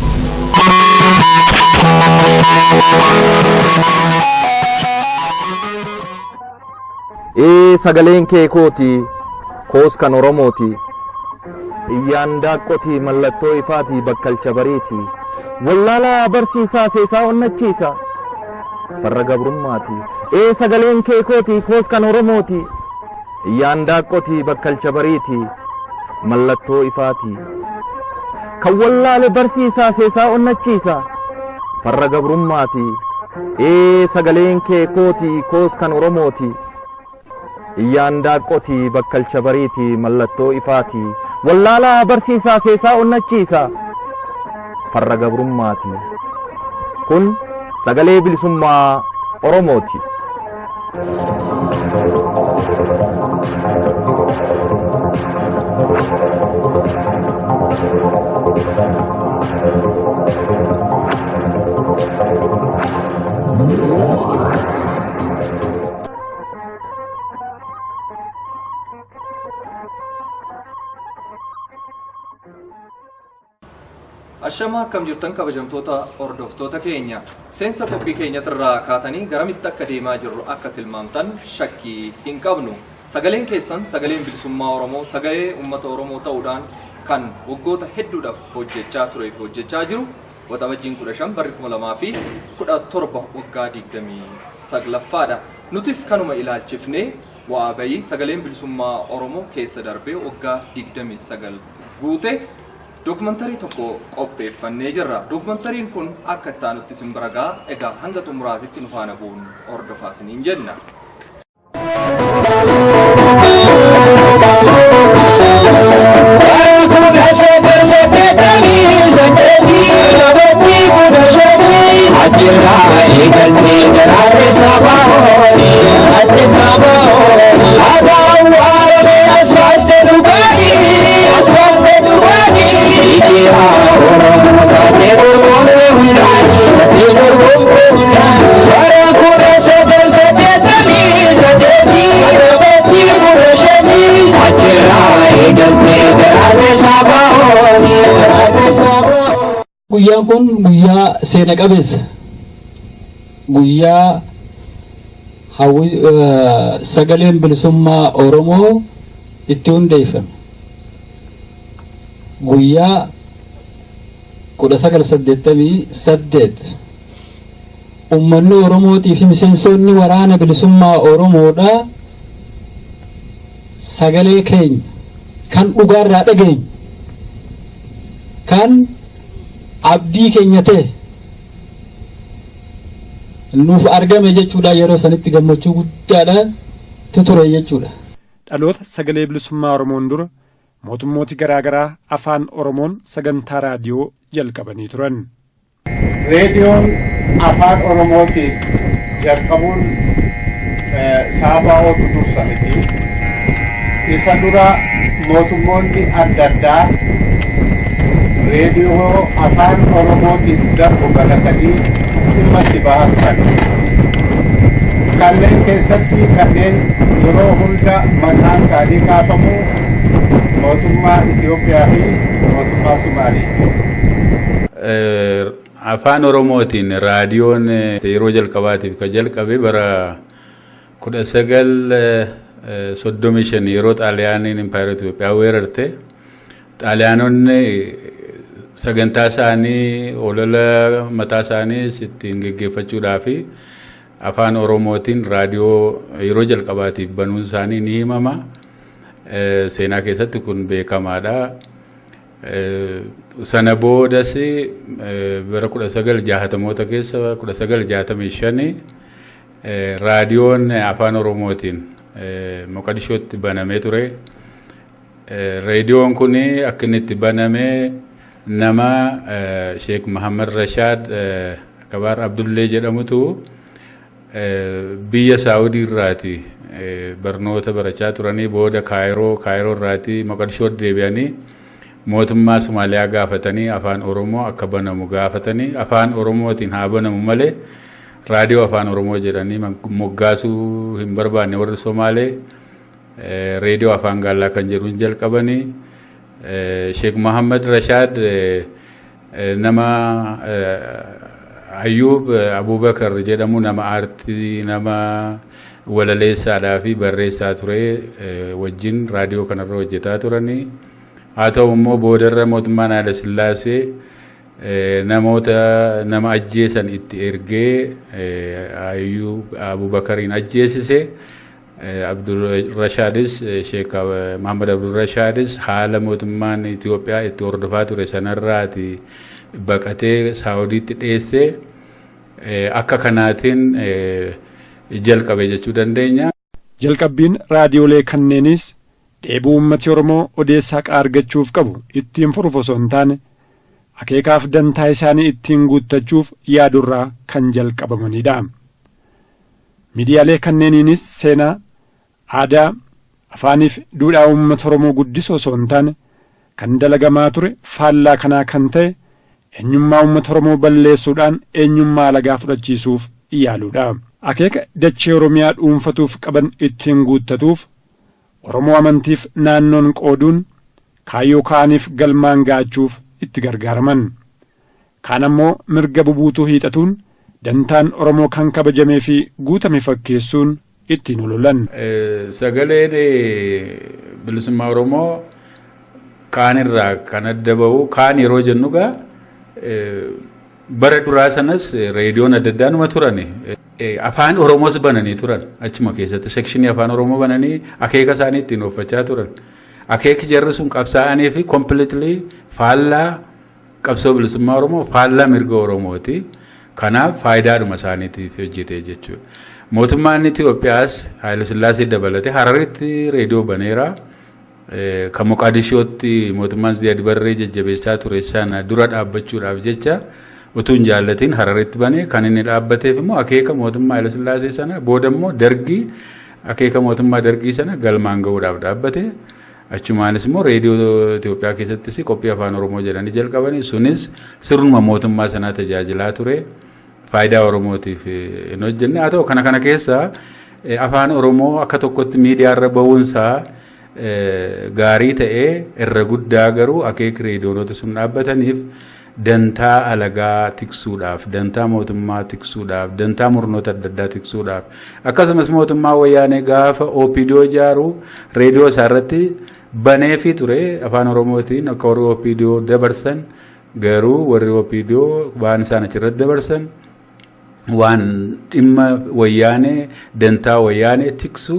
Ee sagaleen kee kooti, koos kan Oromooti. Iyyaan daaqqotii mallattoo ifaatii bakkalcha bariiti. Wallaalaa barsiisaa seesaa onnachiisa. Farra gabrummaati. Ee sagaleen kee kooti, koos kan Oromooti. Iyyaan daaqqotii bakkalcha bariiti. Mallattoo ifaati. Kan wallaale barsiisaa seesaa onnachiisa. Farra gabrummaati. Ee sagaleen kee kooti, koos kan Oromooti. Iyyaan daaqqotii bakkalcha bariiti mallattoo ifaati. Wallaalaa barsiisaa seesaa onnachiisa. Farra gabrummaati. Kun sagalee bilisummaa Oromooti. Ashamaa, akkam jirtan kabajamtoota hordoftoota keenya? Seensa qophii keenyatirraa kaatanii garamitti akka deemaa jirru akka tilmaamtan shakkii hin qabnu. Sagaleen keessan sagaleen bilisummaa Oromoo sagalee uummata Oromoo ta'uudhaan kan waggoota hedduudhaaf hojjechaa turee fi hojjechaa jiru Waxabajjiin 15 barri 2017 waggaa 29ffaadha. Nutis kanuma ilaalchifnee bu'aa bayii sagaleen bilisummaa Oromoo keessa darbee waggaa 29 guute dookumantarii tokko qopheeffannee jirra. Dookumantariin kun akka itti aanutti isin bira ga'a. Egaa hanga xumuraatitti nu faana bu'uun hordofaa isiniin jenna. Achirraa eegaltee jaraate sabaa'ooni, ate sabaa'ooni. Adaawwaarame asbaaste dhugaanii, asbaaste dhugaanii. Ijira Oromoo taatee dorgomte hundaanii, taatee dorgomte hundaanii. Bara 1988, Waxabajjii 15. Achirraa Guyyaan kun guyyaa seena qabeessa. Guyyaa sagaleen bilisummaa Oromoo itti hundeeffame. Guyyaa 1988 uummanni Oromootii fi miseensonni waraana bilisummaa Oromoodhaa sagalee keenya kan dhugaarraa dhageenyu, kan abdii keenya ta'e nuuf argame jechuudha. Yeroo sanitti gammachuu guddaadhaan ture jechuudha. Dhaloota sagalee bilisummaa Oromoon dura mootummooti garaa garaa afaan Oromoon sagantaa raadiyoo jalqabanii turan. Reediyoon afaan Oromootiin jalqabuun Saabaa'ootu dursa miti. Isa dura mootummoonni adda addaa reediyoo afaan Oromootiin darbu banatanii dhimma itti bahan turan. Kanneen keessatti kanneen yeroo hunda maqaan isaanii kaafamu mootummaa Itoophiyaa fi mootummaa Sumaaleeti. Afaan Oromootiin raadiyoon yeroo jalqabaatiif kan jalqabe bara 1935, yeroo Xaaliyaaniin Impaayera Itoophiyaa weerarte. Xaaliyaanonni sagantaa isaanii, olola mataa isaaniis ittiin geggeeffachuudhaaf afaan Oromootiin raadiyoo yeroo jalqabaatiif banuun isaanii ni himama. Seenaa keessatti kun beekamaadha. Sana boodas bara 1960moota keessa, 1965, raadiyoon afaan Oromootiin Moqadishootti banamee ture. Reediyoon kun akka inni itti baname nama Sheek Mahamad Rashaad Kabaar Abdullee jedhamutu biyya Saawudii irraati barnoota barachaa turanii booda Kaayiroo irraati Moqadishootti deebi'anii mootummaa Somaaliyaa gaafatanii afaan Oromoo akka banamu gaafatanii, afaan Oromootiin haa banamu malee raadiyoo afaan Oromoo jedhanii moggaasuu hin barbaanne. Warri Somaalee reediyoo afaan Gaallaa kan jedhuun jalqabanii. Sheek Muhammad Rashaad nama Ayyuub Abubakar jedhamu, nama aartii, nama walaleessaadhaa fi barreessaa ture wajjin raadiyoo kanarra hojjetaa turanii. Haa ta'u immoo boodarra mootummaan Haayila Sillaasee namoota nama ajjeesan itti ergee Ayyuub Abubakariin ajjeesise. Abdul Rashaadis, Sheek Muhammad Abdul Rashaadis, haala mootummaan Itoophiyaa itti hordofaa ture sanarraati baqatee Saawudiitti dheessee akka kanaatiin jalqabe jechuu dandeenya. Jalqabbiin raadiyoolee kanneenis dheebuu uummati Oromoo odeessa haqaa argachuuf qabu ittiin furuuf osoo hin taane, akeekaaf dantaa isaanii ittiin guuttachuuf yaadurraa kan jalqabamanidha. Miidiyaalee kanneeniinis seenaa, aadaa, afaaniif duudhaa uummata Oromoo guddisuu osoo hin taane, kan dalagamaa ture faallaa kanaa kan ta'e eenyummaa uummata Oromoo balleessuudhaan eenyummaa alagaa fudhachiisuuf yaaluudha. Akeeka dachee Oromiyaa dhuunfatuuf qaban ittiin guuttatuuf Oromoo amantiif naannoon qooduun kaayyoo ka'aniif galmaan ga'achuuf itti gargaaraman. Kaan ammoo mirga bubuutuu hiixatuun dantaan Oromoo kan kabajamee fi guutame fakkeessuun ittiin ololan. Sagaleen bilisummaa Oromoo kaanirraa kan adda bahu, kaan yeroo jennu gaa, bara duraa sanas reediyoon adda addaa numa turani. Afaan Oromoos bananii turan, achuma keessatti section afaan Oromoo bananii akeeka isaanii ittiin ooffachaa turan. Akeeki jarri sun qabsaa'anii fi completely faallaa qabsoo bilisummaa Oromoo, faallaa mirga Oromooti. Kanaaf faayidaadhuma isaaniitiif hojjete jechuudha. Mootummaan Itoophiyaas Haayile Sillaasee dabalatee Hararitti reediyoo baneera. Kan Moqaadishootti mootummaan Ziyaad Barree jajjabeessaa ture sana dura dhaabbachuudhaaf jecha utuu hin jaallatiin Hararitti banee. Kan inni dhaabbateef immoo akeeka mootummaa Haayile Sillaasee sana, booda immoo Dargii, akeeka mootummaa Dargii sana galmaan gahuudhaaf dhaabbate. Achumaanis immoo reediyoo Itoophiyaa keessattis qophii afaan Oromoo jedhanii jalqabanii, sunis sirnuma mootummaa sanaa tajaajilaa ture. Faayidaa Oromootiif hin hojjenne. Haa ta'u, kana keessa afaan Oromoo akka tokkotti miidiyaarra bahuunsaa gaarii ta'ee, irra guddaa garuu akeeka reediyoonota sun dhaabbataniif Dantaa alagaa tiksuudhaaf, dantaa mootummaa tiksuudhaaf, dantaa murnoota adda addaa tiksuudhaaf, akkasumas mootummaa Wayyaanee gaafa OPDO ijaaru reediyoo isaa irratti baneefii ture afaan Oromootiin akka warri OPDO dabarsan. Garuu warri OPDO waan isaan achirratti dabarsan waan dhimma Wayyaanee, dantaa Wayyaanee tiksu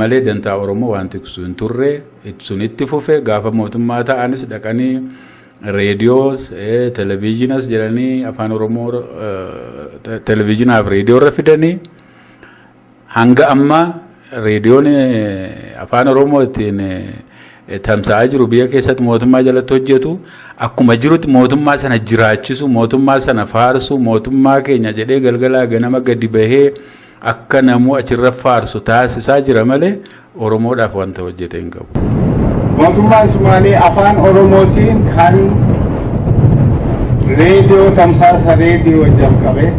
malee dantaa Oromoo waan tiksu hin turre. Sun itti fufe. Gaafa mootummaa ta'anis dhaqanii reediyoos televezyiinas jedhanii afaan Oromoo televezyiinaaf reediyoo irra fidanii, hanga ammaa reediyoon afaan Oromoo ittiin tamsa'aa jiru biyya keessatti mootummaa jalatti hojjetu akkuma jirutti mootummaa sana jiraachisu, mootummaa sana faarsu, mootummaa keenya jedhee galgalaa ganama gadi bahee akka namuu achirra faarsu taasisaa jira malee Oromoodhaaf wanta hojjete hin qabu. Mootummaan Sumaalee afaan Oromootiin kan reediyoo, tamsaasa reediyoo jalqabe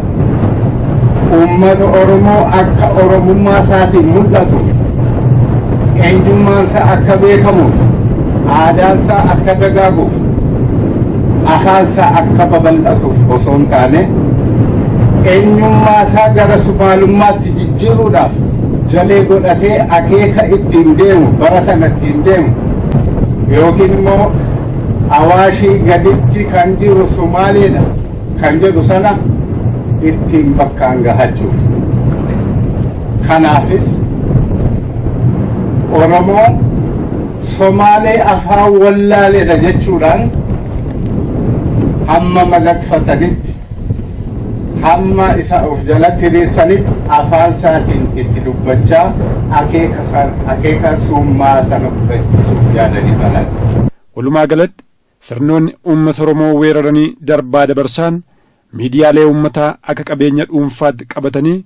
uummata Oromoo akka Oromummaa isaatiin mul'atuuf, eenyummaan isaa akka beekamuuf, aadaan isaa akka dagaaguuf, afaan isaa akka babal'atuuf osoo hin taane, eenyummaa isaa gara Sumaalummaatti jijjiiruudhaaf jalee godhatee akeeka ittiin deemu, bara sana ittiin deemu, yookiin immoo Awaashii gaditti kan jiru Sumaaleedha kan jedhu sana ittiin bakkaan gahachuuf. Kanaafis Oromoo Somaalee afaan wallaaleedha jechuudhaan hamma madaqfatanitti, hamma isa of jalatti hiriirsanitti afaan isaatiin itti dubbachaa akeeka summaa sana fudhachiisuuf yaadanii balan. Walumaa galatti sirnoonni uummata Oromoo weeraranii darbaa dabarsaan miidiyaalee uummataa akka qabeenya dhuunfaatti qabatanii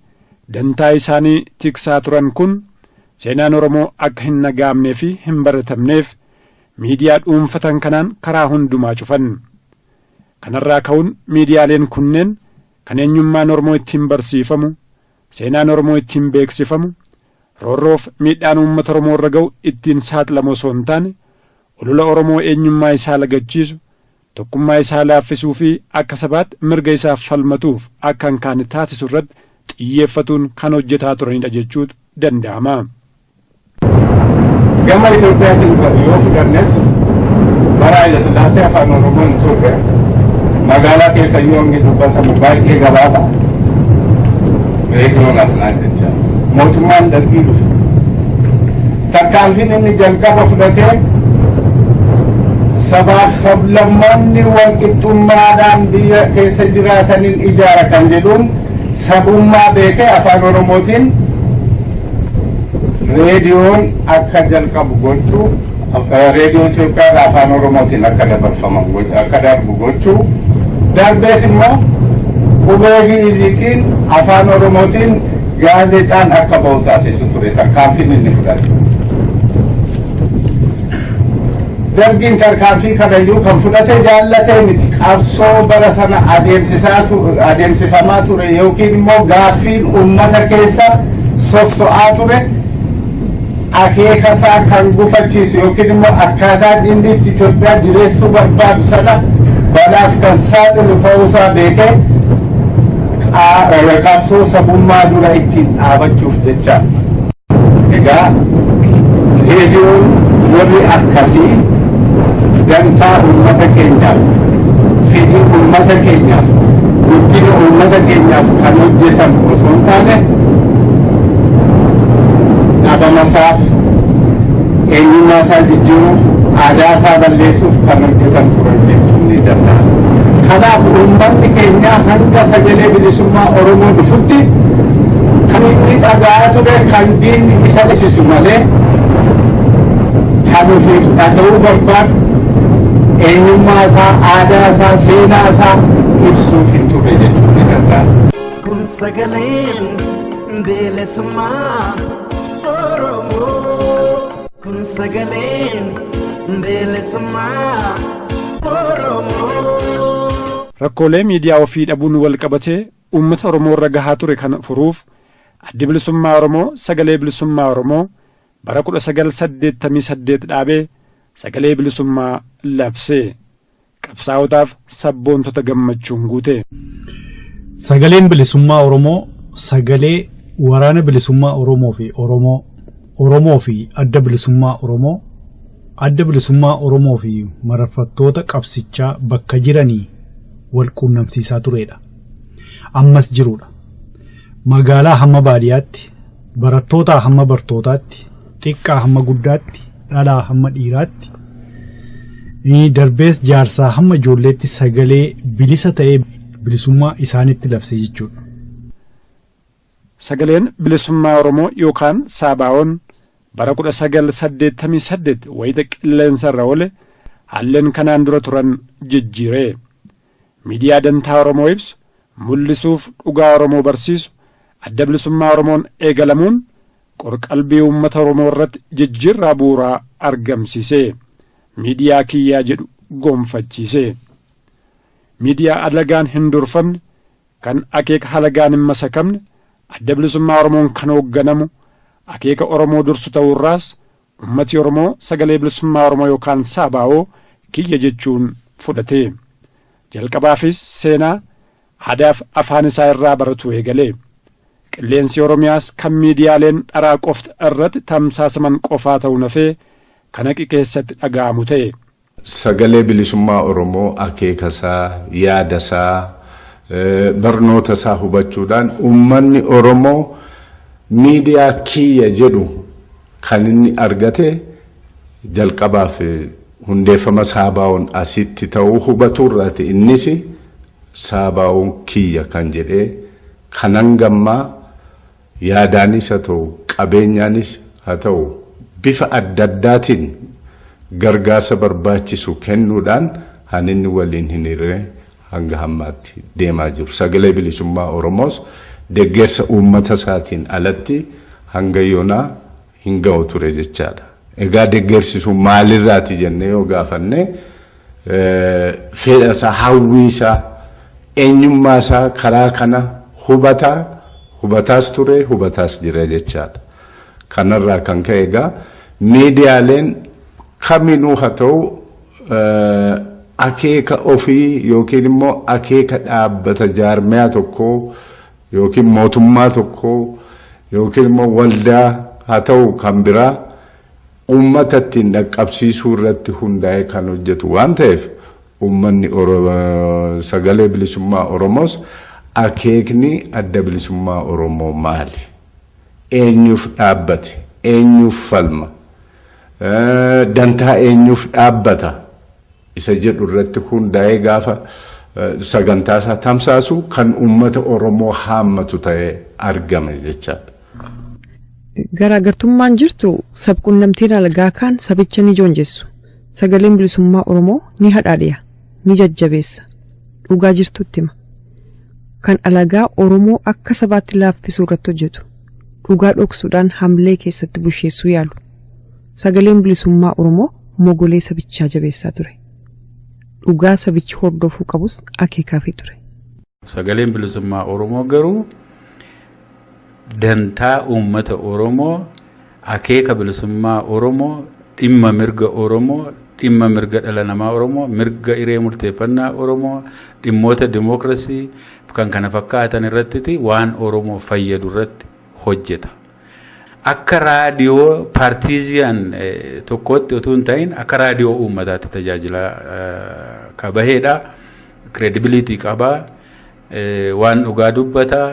dantaa isaanii tiksaa turan kun seenaan Oromoo akka hin dhaga'amnee fi hin baratamneef miidiyaa dhuunfatan kanaan karaa hundumaa cufan. Kanarraa ka'uun miidiyaaleen kunneen kan eenyummaan Oromoo ittiin barsiifamu, seenaan Oromoo ittiin beeksifamu, roorroof miidhaan uummata Oromoo irra ga'u ittiin saaxilamu osoo hin taane, olola Oromoo eenyummaa isaa lagachiisu, tokkummaa isaa laaffisuu fi akka sabaatti mirga isaaf falmatuuf akka hin kaane taasisu irratti xiyyeeffatuun kan hojjetaa turanidha jechuutu danda'ama. Gama Itoophiyaatiin yoo fudhannes, bara Haile Sillaasee afaan Oromoo hin turre. Magaalaa keessa yoo inni dubbatamu baay'ee gabaabaa. Reediyoon afnaan jecha. Mootummaan Dargii dhufe. Tarkaanfiin inni jalqaba fudhatee sabaaf sablammoonni walqixxummaadhaan biyya keessa jiraataniin ijaara kan jedhuun sabummaa beekee afaan Oromootiin reediyoon akka jalqabu gochuu, reediyoo Itoophiyaa afaan Oromootiin akka dabarfaman, akka darbu gochuu, darbees immoo qubee Gi'iziitiin afaan Oromootiin gaazexaan akka bahu taasisu ture tarkaanfiin inni fudhate. Dargiin tarkaanfii kanayyuu kan fudhate jaallatee miti. Qabsoo bara sana adeemsifamaa ture yookiin immoo gaaffiin uummata keessa sosso'aa ture akeeka isaa kan gufachiisu yookiin immoo akkaataa inni itti Itoophiyaa jireessuu barbaadu sana balaaf kan saaxilu ta'uusaa beekee qabsoo sabummaa dura ittiin dhaabachuuf jecha. Egaa reediyoon warri akkasii dantaa uummata keenyaaf, fedhii uummata keenyaaf, guddina uummata keenyaaf kan hojjetan osoo hin taane, dhabamasaaf, eenyummaa isaa jijjiiruuf, aadaa isaa balleessuuf kan hojjetan turan jechuun ni danda'ama. Kanaaf uummanni keenya hanga sagalee bilisummaa Oromoo dhufutti kan inni dhaga'aa ture kan diinni isa dhisisu malee kan ofiif dhaga'uu barbaadu, eenyummaa isaa, aadaa isaa, seenaa isaa ibsuuf hin turre jechuun ni danda'ama. Kun sagaleen bilisummaa Oromoo. Kun sagaleen bilisummaa Oromoo. Rakkoolee miidiyaa ofii dhabuun wal qabatee uummata Oromoo irra gahaa ture kana furuuf Addi Bilisummaa Oromoo Sagalee Bilisummaa Oromoo bara 1988 dhaabee sagalee bilisummaa labse. Qabsaa'otaaf sabboontota gammachuun guute. Sagaleen bilisummaa Oromoo sagalee waraana bilisummaa Oromoo fi Oromoo, Oromoo fi adda bilisummaa Oromoo, adda bilisummaa Oromoo fi mararfattoota qabsichaa bakka jiranii wal quunnamsiisaa turedha. Ammas jirudha. Magaalaa hamma baadiyyaatti, barattootaa hamma bartootaatti, xiqqaa hamma guddaatti, dhalaa hamma dhiiraatti, darbees jaarsaa hamma ijoolleetti sagalee bilisa ta'ee bilisummaa isaanitti labsee jechuudha. Sagaleen bilisummaa Oromoo yookaan Saabaa'oon bara 1988 wayita qilleensa irra oole haalleen kanaan dura turan jijjiire. Miidiyaa dantaa Oromoo ibsu, mul'isuuf dhugaa Oromoo barsiisu, adda bilisummaa Oromoon eegalamuun qorqalbii uummata Oromoo irratti jijjiirraa bu'uuraa argamsiise. Miidiyaa kiyyaa jedhu gonfachiise. Miidiyaa alagaan hin durfamne, kan akeeka halagaan hin masakamne, adda bilisummaa Oromoon kan hoogganamu, akeeka Oromoo dursu ta'uurraas ummati Oromoo sagalee bilisummaa Oromoo yookaan Saabaa'oo kiyya jechuun fudhate. Jalqabaafis seenaa, aadaaf afaan isaa irraa baratu eegale. Qilleensi Oromiyaas kan miidiyaaleen dharaa qofti irratti tamsaasaman qofaa ta'uu nafee kan haqi keessatti dhaga'amu ta'e. Sagalee bilisummaa Oromoo akeeka isaa, yaada isaa, barnoota isaa hubachuudhaan uummanni Oromoo miidiyaa kiyya jedhu kan inni argate jalqabaaf hundeeffama Saabaa'oon asitti ta'uu hubaturraati. Innis Saabaa'oon kiyya kan jedhee kanan gammaa yaadaanis haa ta'u, qabeenyaanis haa ta'u, bifa adda addaatiin gargaarsa barbaachisu kennuudhaan kan inni waliin hin hirree hanga hammaatti deemaa jiru. Sagalee bilisummaa Oromoos deeggarsa uummata isaatiin alatti hanga yoonaa hin ga'u ture jechaadha. Egaa deeggarsi sun maalirraati jennee yoo gaafanne, fedha isaa, hawwii isaa, eenyummaa isaa karaa kana hubataa, hubataas ture, hubataas jira jechaadha. Kanarraa kan ka'e egaa miidiyaaleen kaminuu haa ta'u akeeka ofii yookiin immoo akeeka dhaabbata jaarmiyaa tokkoo yookiin mootummaa tokkoo yookiin immoo waldaa haa ta'u kan biraa uummata ittiin dhaqqabsiisuu irratti hundaa'ee kan hojjetu waan ta'eef, uummanni sagalee bilisummaa Oromoos akeekni adda bilisummaa Oromoo maali? Eenyuuf dhaabbate? Eenyuuf falma? Dantaa eenyuuf dhaabbata? Isa jedhu irratti hundaa'ee gaafa sagantaa isaa tamsaasu kan uummata Oromoo haammatu ta'ee argame jechaadha. Garaagartummaan jirtu sabquunnamtiin alagaa kaan sabicha ni joonjessu. Sagaleen bilisummaa Oromoo ni hadhaadhiya, ni jajjabeessa, dhugaa jirtutti hima. Kan alagaa Oromoo akka sabaatti laaffisuu irratti hojjetu, dhugaa dhoksuudhaan hamlee keessatti busheessuu yaalu. Sagaleen bilisummaa Oromoo mogolee sabichaa jabeessaa ture. Dhugaa sabichi hordofuu qabus akeekaafii ture. Sagaleen bilisummaa Oromoo garuu dantaa uummata Oromoo, akeeka bilisummaa Oromoo, dhimma mirga Oromoo, dhimma mirga dhala namaa Oromoo, mirga hiree murteeffannaa Oromoo, dhimmoota dimookiraasii kan kana fakkaatan irratti waan Oromoo fayyadu irratti hojjeta. Akka raadiyoo partisan tokkotti otoo hin ta'in akka raadiyoo uummataatti tajaajila kabaheedha. Credibility qabaa. Waan dhugaa dubbataa.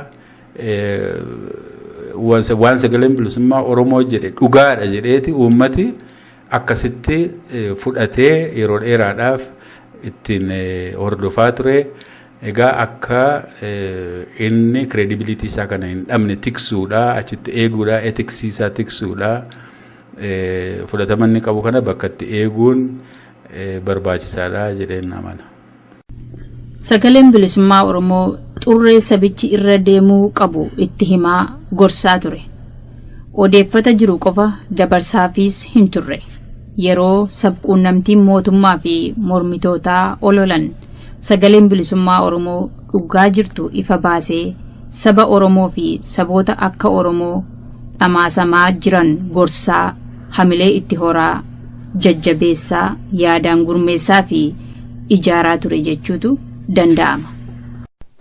Waan sagaleen bilisummaa Oromoo jedhe dhugaadha jedheeti uummati akkasitti fudhatee yeroo dheeraadhaaf ittiin hordofaa ture. Egaa akka inni credibility isaa kana hin dhabne tiksuudha, achitti eeguudha, ethics isaa tiksuudha, fudhatama inni qabu kana bakka itti eeguun barbaachisaadha jedheen amana. Sagaleen bilisummaa Oromoo xurree sabichi irra deemuu qabu itti himaa gorsaa ture. Odeeffata jiru qofa dabarsaafis hin turre. Yeroo sabquunnamtiin mootummaa fi mormitootaa ololan, sagaleen bilisummaa Oromoo dhugaa jirtu ifa baasee saba Oromoo fi saboota akka Oromoo dhamaasamaa jiran gorsaa, hamilee itti horaa, jajjabeessaa, yaadaan gurmeessaa fi ijaaraa ture jechuutu danda'ama.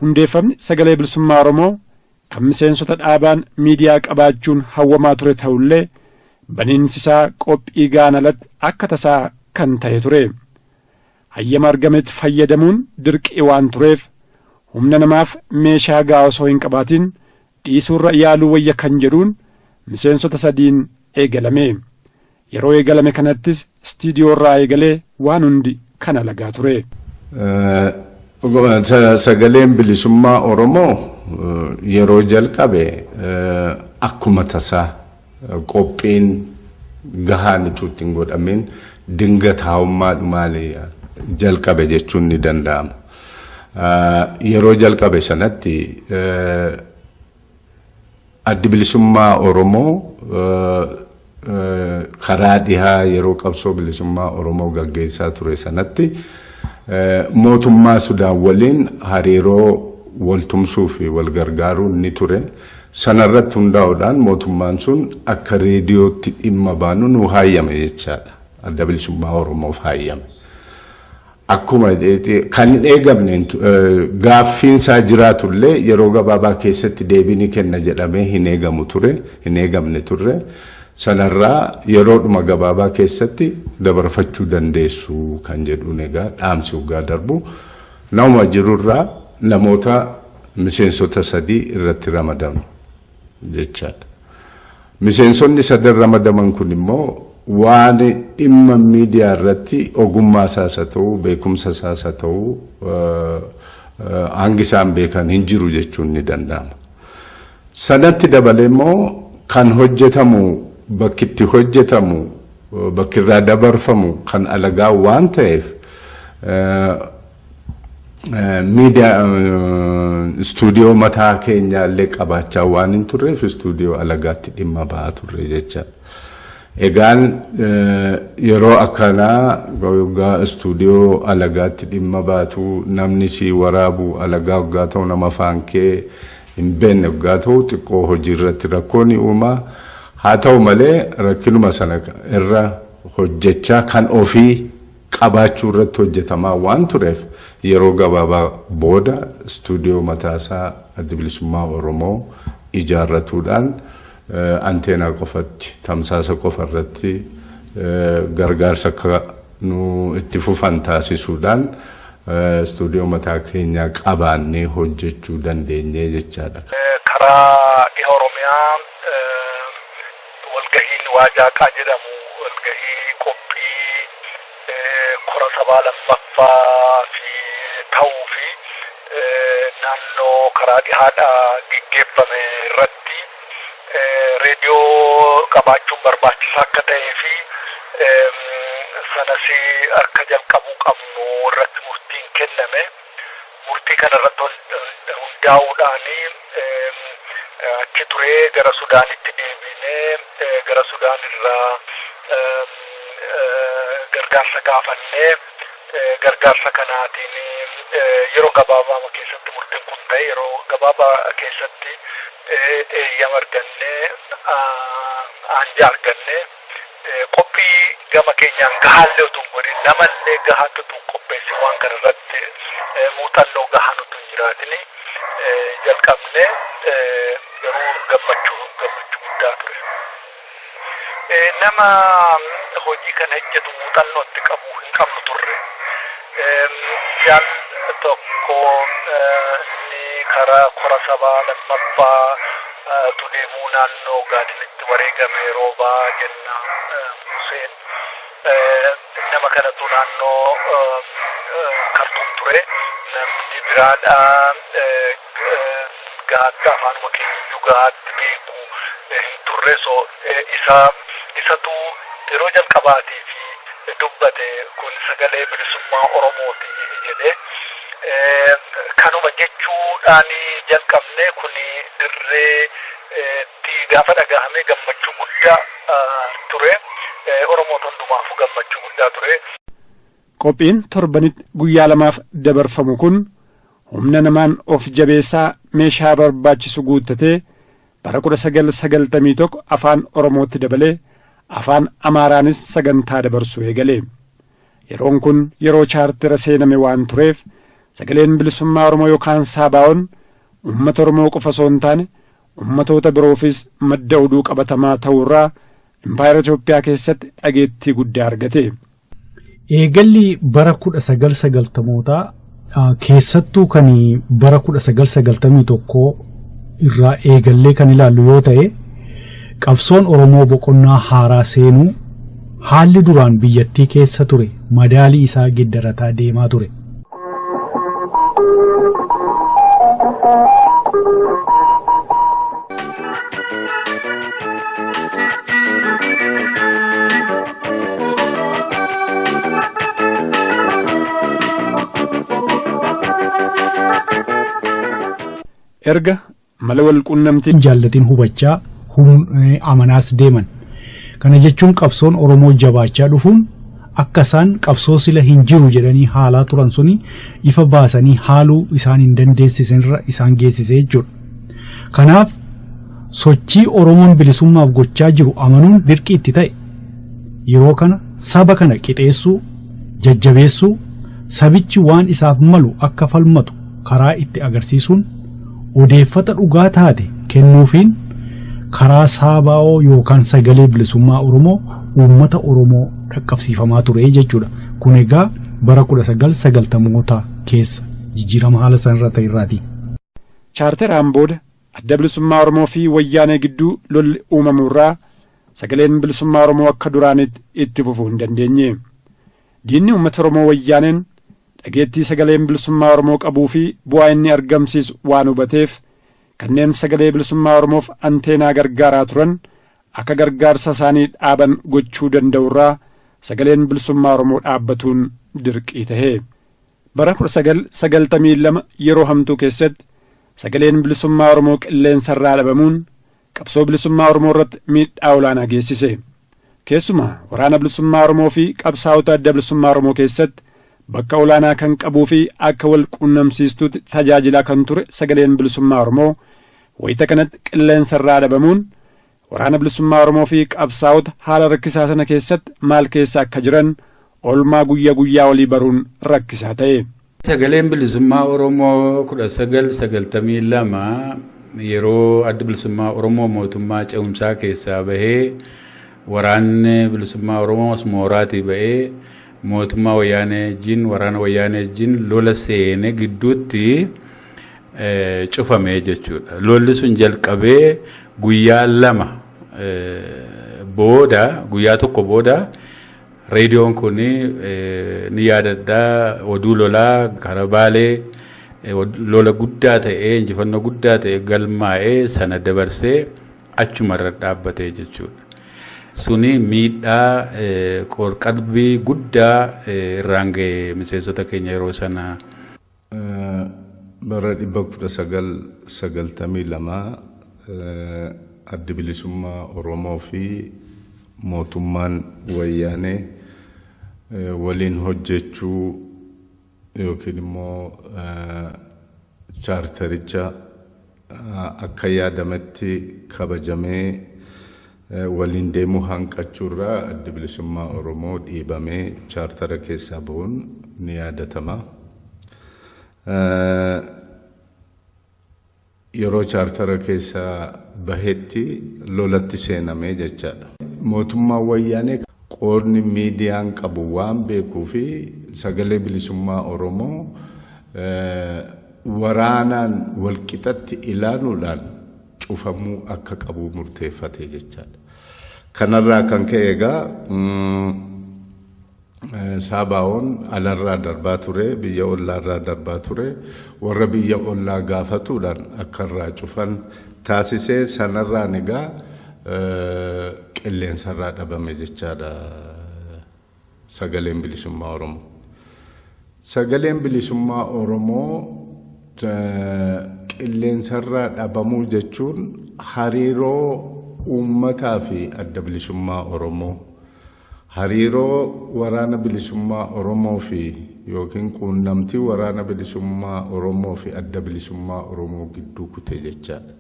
Hundeeffamni Sagalee Bilisummaa Oromoo kan miseensota dhaabaan miidiyaa qabaachuun hawwamaa ture ta'ullee, baniinsi isaa qophii ga'aan alatti akka tasaa kan ta'e ture. Hayyama argametti fayyadamuun dirqii waan tureef, humna namaaf meeshaa ga'aa osoo hin qabaatin dhiisuurra yaaluu wayya kan jedhuun miseensota sadiin eegalame. Yeroo eegalame kanattis istiidiyoo irraa eegalee waan hundi kan alagaa ture. Sagaleen Bilisummaa Oromoo yeroo jalqabe akkuma tasaa, qophiin gahaan utuu itti hin godhamin, dingataa'ummaadhumaan jalqabe jechuun ni danda'ama. Yeroo jalqabe sanatti Addi Bilisummaa Oromoo karaa dhihaa yeroo qabsoo bilisummaa Oromoo gaggeessaa ture sanatti mootummaa Sudaan waliin hariiroo wal tumsuu fi wal gargaaruun ni ture. Sanarratti hundaa'uudhaan mootummaan sun akka reediyootti dhimma baanu nu haayyame jechaadha. Adda Bilisummaa Oromoof haayyame. Akkuma kan hin eegamne, gaaffiin isaa jiraatullee, yeroo gabaabaa keessatti deebii ni kenna jedhamee hin eegamu ture, hin eegamne turre. Sanarraa yeroodhuma gabaabaa keessatti dabarfachuu dandeessu kan jedhuun egaa dhaamsi waggaa darbu nama jirurraa namoota miseensota sadii irratti ramadamu jechaadha. Miseensonni sadan ramadaman kun immoo waan dhimma miidiyaa irratti ogummaa isaas haa ta'u, beekumsa isaas haa ta'u, hangi isaan beekan hin jiru jechuun ni danda'ama. Sanatti dabalee immoo kan hojjetamu, bakki itti hojjetamu, bakki irraa dabarfamu kan alagaa waan ta'eef, miidiyaa istuudiyoo mataa keenyaa illee qabaachaa waan hin turreef, istuudiyoo alagaatti dhimma ba'aa turre jecha. Egaan yeroo akkanaa waggaa istuudiyoo alagaatti dhimma baatu, namni si waraabu alagaa waggaa ta'u, nama afaan kee hin beekne waggaa ta'u, xiqqoo hojii irratti rakkoo ni uuma. Haa ta'u malee, rakkinuma sana irra hojjechaa kan ofii qabaachuu irratti hojjetamaa waan tureef, yeroo gabaabaa booda istuudiyoo mataasaa Addi Bilisummaa Oromoo ijaarratuudhaan anteenaa qofatti, tamsaasa qofa irratti gargaarsa akka nu itti fufan taasisuudhaan istuudiyoo mataa keenyaa qabaannee hojjechuu dandeenyee jechaadha. Karaa dhiha Oromiyaa walgahiin Waajaaqaa jedhamu, walgahii qophii kora sabaa lammaffaa fi ta'uu fi naannoo karaa dhihaadha geggeeffame irratti reediyoo qabaachuun barbaachisaa akka ta'ee fi sanas akka jalqabuu qabnu irratti murtiin kenname. Murtii kana irratti hundaa'uudhaan achi turee gara Sudaanitti deebinee, gara Sudaan irraa gargaarsa gaafannee, gargaarsa kanaatiin yeroo gabaabaa keessatti murtiin kun ta'e, yeroo gabaabaa keessatti eeyyama argannee, aanja argannee, qophii gama keenyaan gahaallee utuu hin godhin, namallee gahaatti utuu hin qopheessin, waan kana irratti muuxannoo gahaan utuu hin jiraatin jalqabne. Garuu gammachuu guddaa ture. Nama hojii kana hojjetu muuxannoo itti qabu hin qabnu turre. Jaal tokko inni karaa kora sabaa lammaffaa tu deemuu naannoo Gaadinitti wareegame, Roobaa jenna, Museen. Nama kanatu naannoo Kartuum ture. Namni biraadha gahaatti afaanuma keenyayyuu gahaatti beeku hin turre. So isa isatu yeroo jalqabaatii fi dubbate, kun Sagalee Bilisummaa Oromooti jedhe. Kanuma jechuudhaan jalqabne. Kun dirree itti gaafa dhagahame gammachuu guddaa ture. Oromoota hundumaafuu gammachuu guddaa ture. Qophiin torbanitti guyyaa lamaaf dabarfamu kun humna namaan of jabeessaa, meeshaa barbaachisu guuttatee, bara 1991 afaan Oromootti dabalee afaan Amaaraanis sagantaa dabarsuu eegale. Yeroon kun yeroo chaartera seename waan tureef sagaleen bilisummaa Oromoo yookaan Saabaa'oon uummata Oromoo qofa osoo hin taane uummatoota biroofis madda oduu qabatamaa ta'uurraa impaayera Itoophiyaa keessatti dhageettii guddaa argate. Eegalli bara 1990mootaa keessattuu kan bara 1991 irraa eegallee kan ilaallu yoo ta'e, qabsoon Oromoo boqonnaa haaraa seenuu, haalli duraan biyyattii keessa ture madaalii isaa geddarataa deemaa ture. Erga mala wal quunnamtii jaallatiin hubachaa amanaas deeman. Kana jechuun qabsoon Oromoo jabaachaa dhufuun akka isaan qabsoo sila hin jiru jedhanii haalaa turan suni ifa baasanii haaluu isaan hin dandeessisanirra isaan geessise jechuudha. Kanaaf sochii Oromoon bilisummaaf gochaa jiru amanuun dirqii itti ta'e. Yeroo kana saba kana qixeessuu, jajjabeessuu, sabichi waan isaaf malu akka falmatu karaa itti agarsiisuun odeeffata dhugaa taate kennuufiin karaa Saabaa'oo yookaan sagalee bilisummaa Oromoo uummata Oromoo dhaqqabsiifamaa ture jechuudha. Kun egaa bara 1990moota keessa jijjiirama haala sanarra ta'e irraati. Chaarteraan booda adda bilisummaa Oromoo fi wayyaanee gidduu lolli uumamuurraa sagaleen bilisummaa Oromoo akka duraanitti itti fufuu hin dandeenye. Diinni uummata Oromoo wayyaaneen dhageettii sagaleen bilisummaa Oromoo qabuu fi bu'aa inni argamsiisu waan hubateef kanneen sagalee bilisummaa Oromoof anteenaa gargaaraa turan akka gargaarsa isaanii dhaaban gochuu danda'urraa sagaleen bilisummaa Oromoo dhaabbatuun dirqii tahe. Bara 1992 yeroo hamtuu keessatti sagaleen bilisummaa Oromoo qilleensarraa dhabamuun qabsoo bilisummaa Oromoo irratti miidhaa olaanaa geessise. Keessumaa waraana bilisummaa Oromoo fi qabsaa'ota adda bilisummaa Oromoo keessatti bakka olaanaa kan qabuu fi akka wal quunnamsiistuutti tajaajilaa kan ture sagaleen bilisummaa Oromoo wayita kanatti qilleensarraa dhabamuun waraana bilisummaa Oromoo fi qabsaa'ota haala rakkisaa sana keessatti maal keessa akka jiran oolmaa guyyaa guyyaa walii baruun rakkisaa ta'e. Sagaleen bilisummaa Oromoo 1992 yeroo adda bilisummaa Oromoo mootummaa ce'umsaa keessaa bahee, waraanni bilisummaa Oromoos mooraatii bahee mootummaa wayyaanee wajjin, waraana wayyaanee wajjin lola seene gidduutti cufame jechuudha. Lolli sun jalqabee guyyaa 2 booda, guyyaa 1 booda reediyoon kun, ni yaadadhaa, oduu lolaa karaa Baalee lola guddaa ta'ee injifannoo guddaa ta'e galmaa'ee sana dabarsee achumarra dhaabbatee jechuudha. Suni miidhaa qorqalbii guddaa irraan ga'e miseensota keenya yeroo sana. Bara 1992 addi bilisummaa Oromoo fi mootummaan wayyaanee waliin hojjechuu yookiin immoo chaartaricha akka yaadametti kabajamee waliin deemuu hanqachuurraa addi bilisummaa Oromoo dhiibamee chaartara keessaa bahuun ni yaadatama. Yeroo chaartara keessaa bahetti lolatti seenamee jechaadha. Mootummaan wayyaanee qoodni miidiyaan qabu waan beekuu fi sagalee bilisummaa Oromoo waraanaan walqixatti ilaaluudhaan cufamuu akka qabu murteeffate jechaadha. Kanarraa kan ka'e egaa Saabaa'oon alarraa darbaa ture, biyya ollaarraa darbaa ture, warra biyya ollaa gaafatuudhaan akka irraa cufan taasisee, sanarraan egaa qilleensarraa dhabame jechaadha sagaleen bilisummaa Oromoo. Sagaleen bilisummaa Oromoo qilleensarraa dhabamuu jechuun hariiroo uummataa fi adda bilisummaa Oromoo, hariiroo waraana bilisummaa Oromoo fi yookiin quunnamtii waraana bilisummaa Oromoo fi adda bilisummaa Oromoo gidduu kute jechaadha.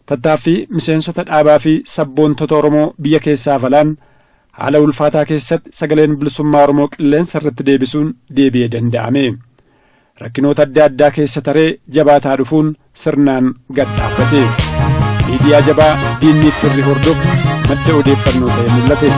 Tattaaffii miseensota dhaabaa fi sabboontota Oromoo biyya keessaa falaan Haala ulfaataa keessatti sagaleen bilisummaa Oromoo qilleensa irratti deebisuun deebi'ee danda'ame. Rakkinoota adda addaa keessa taree jabaataa dhufuun sirnaan gad dhaabbate. Miidiyaa jabaa diinni firri hordofu madda odeeffannoo ta'e mul'ate.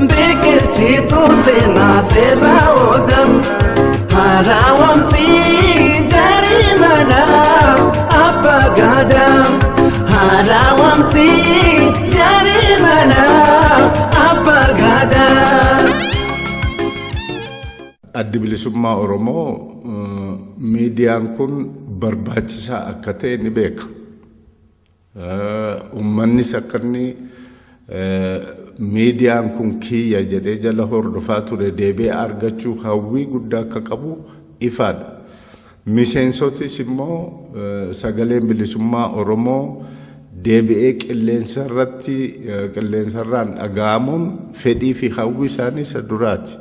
Biqilchituu seenaa seera oodam haaraawamsi jaarii mana abbaa gadaa haaraawamsi jaarii mana abbaa gadaa. Addi bilisummaa Oromoo miidiyaan kun barbaachisaa akka ta'e ni beeka. Uummannis akka inni miidiyaan kun kiyya jedhee jala hordofaa ture deebi'ee argachuu hawwii guddaa akka qabu ifaadha. Miseensotis immoo sagaleen bilisummaa Oromoo deebi'ee qilleensa irratti qilleensarraan dhaga'amuun fedhii fi hawwii isaanii isa duraati.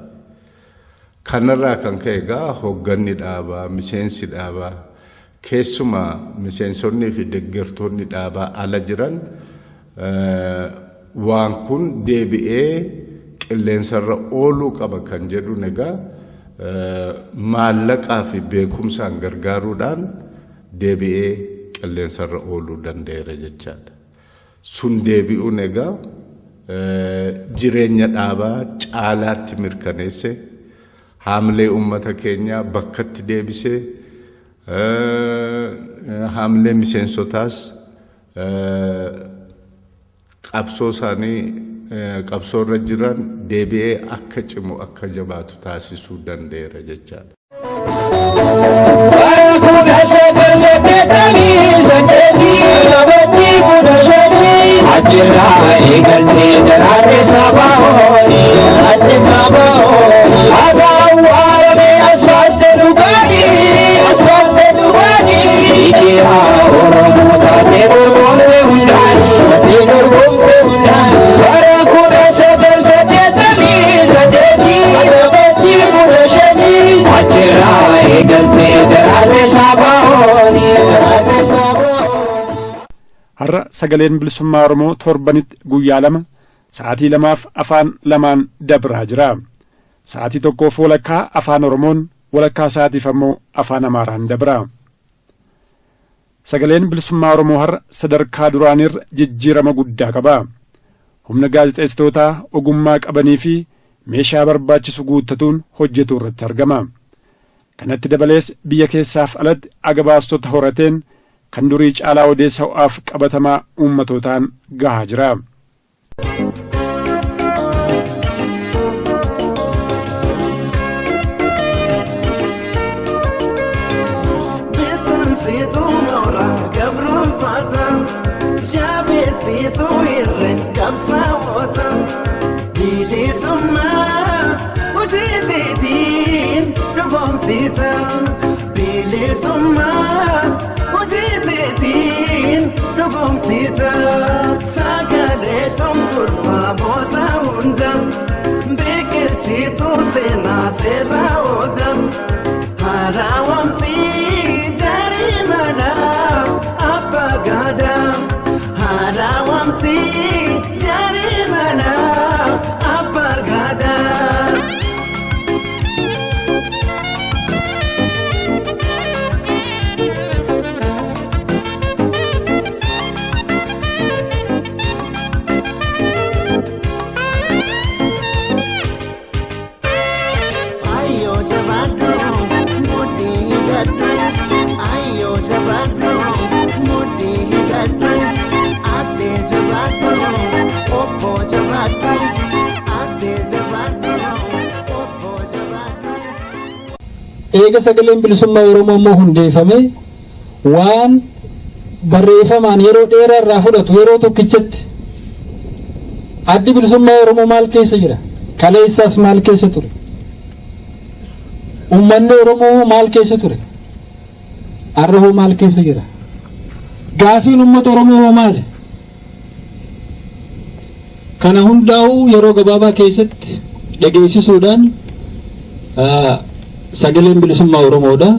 Kanarraa kan ka'e egaa hoogganni dhaabaa, miseensi dhaabaa, keessumaa miseensonnii fi deeggartoonni dhaabaa ala jiran waan kun deebi'ee qilleensarra ooluu qaba kan jedhuun egaa maallaqaa fi beekumsaan gargaaruudhaan deebi'ee qilleensarra ooluu danda'eera jechaadha. Sun deebi'uun egaa jireenya dhaabaa caalaatti mirkaneesse haamlee uummata keenyaa bakkatti deebisee haamlee miseensotaas qabsoo isaanii qabsoo irra jiran deebi'ee akka cimu akka jabaatu taasisuu danda'eera jechaadha. Achirraa eegaltee jaraate sabaa'ooni jaraate sabaa'ooni haga awwaalame as baaste dhugaanii as baaste dhugaanii miidiyaa Oromoo taatee dorgomte hundaanii taatee dorgomte hundaanii bara 1988 15 achirraa eegaltee jaraate sabaa'ooni jaraate sabaa'ooni. Har'a sagaleen bilisummaa Oromoo torbanitti guyyaa lama sa'aatii lamaaf afaan lamaan dabraa jira. Sa'aatii tokkoof walakkaa afaan Oromoon walakkaa sa'aatiif ammoo afaan Amaaraan dabra. Sagaleen bilisummaa Oromoo har'a sadarkaa duraanirra jijjiirama guddaa qaba. Humna gaazexeessitootaa ogummaa qabanii fi meeshaa barbaachisu guuttatuun hojjetu irratti argama. Kanatti dabalees biyya keessaaf alatti agabaastota horateen kan durii caalaa odeessa ho'aaf qabatamaa uummatootaan gahaa jira. Bilisummaa hojii teetiin dhugoomsita sagalee cunqurfamoota hunda biqilchituu seenaa seera ooda haaraawamsi jaarii mana abbaa gadaa haaraawamsi jaarii mana abbaa gadaa. Ayo jabaadhu mudhii hidhadhu ayo jabaadhu mudhii hidhadhu addee jabaadhu obbo jabaadhu addee jabaadhu obbo jabaadhu. Eega sagaleen bilisummaa Oromoo immoo hundeeffame waan barreeffamaan yeroo dheeraa irraa fudhatu yeroo tokkichatti Addi Bilisummaa Oromoo maal keessa jira? Kaleessaas maal keessa ture? Uummanni Oromoo maal keessa ture? Har'a hoo maal keessa jira? Gaafiin uummata Oromoo hoo maali? Kana hundaa'uu yeroo gabaabaa keessatti dhageessisuudhaan sagaleen bilisummaa Oromoodha.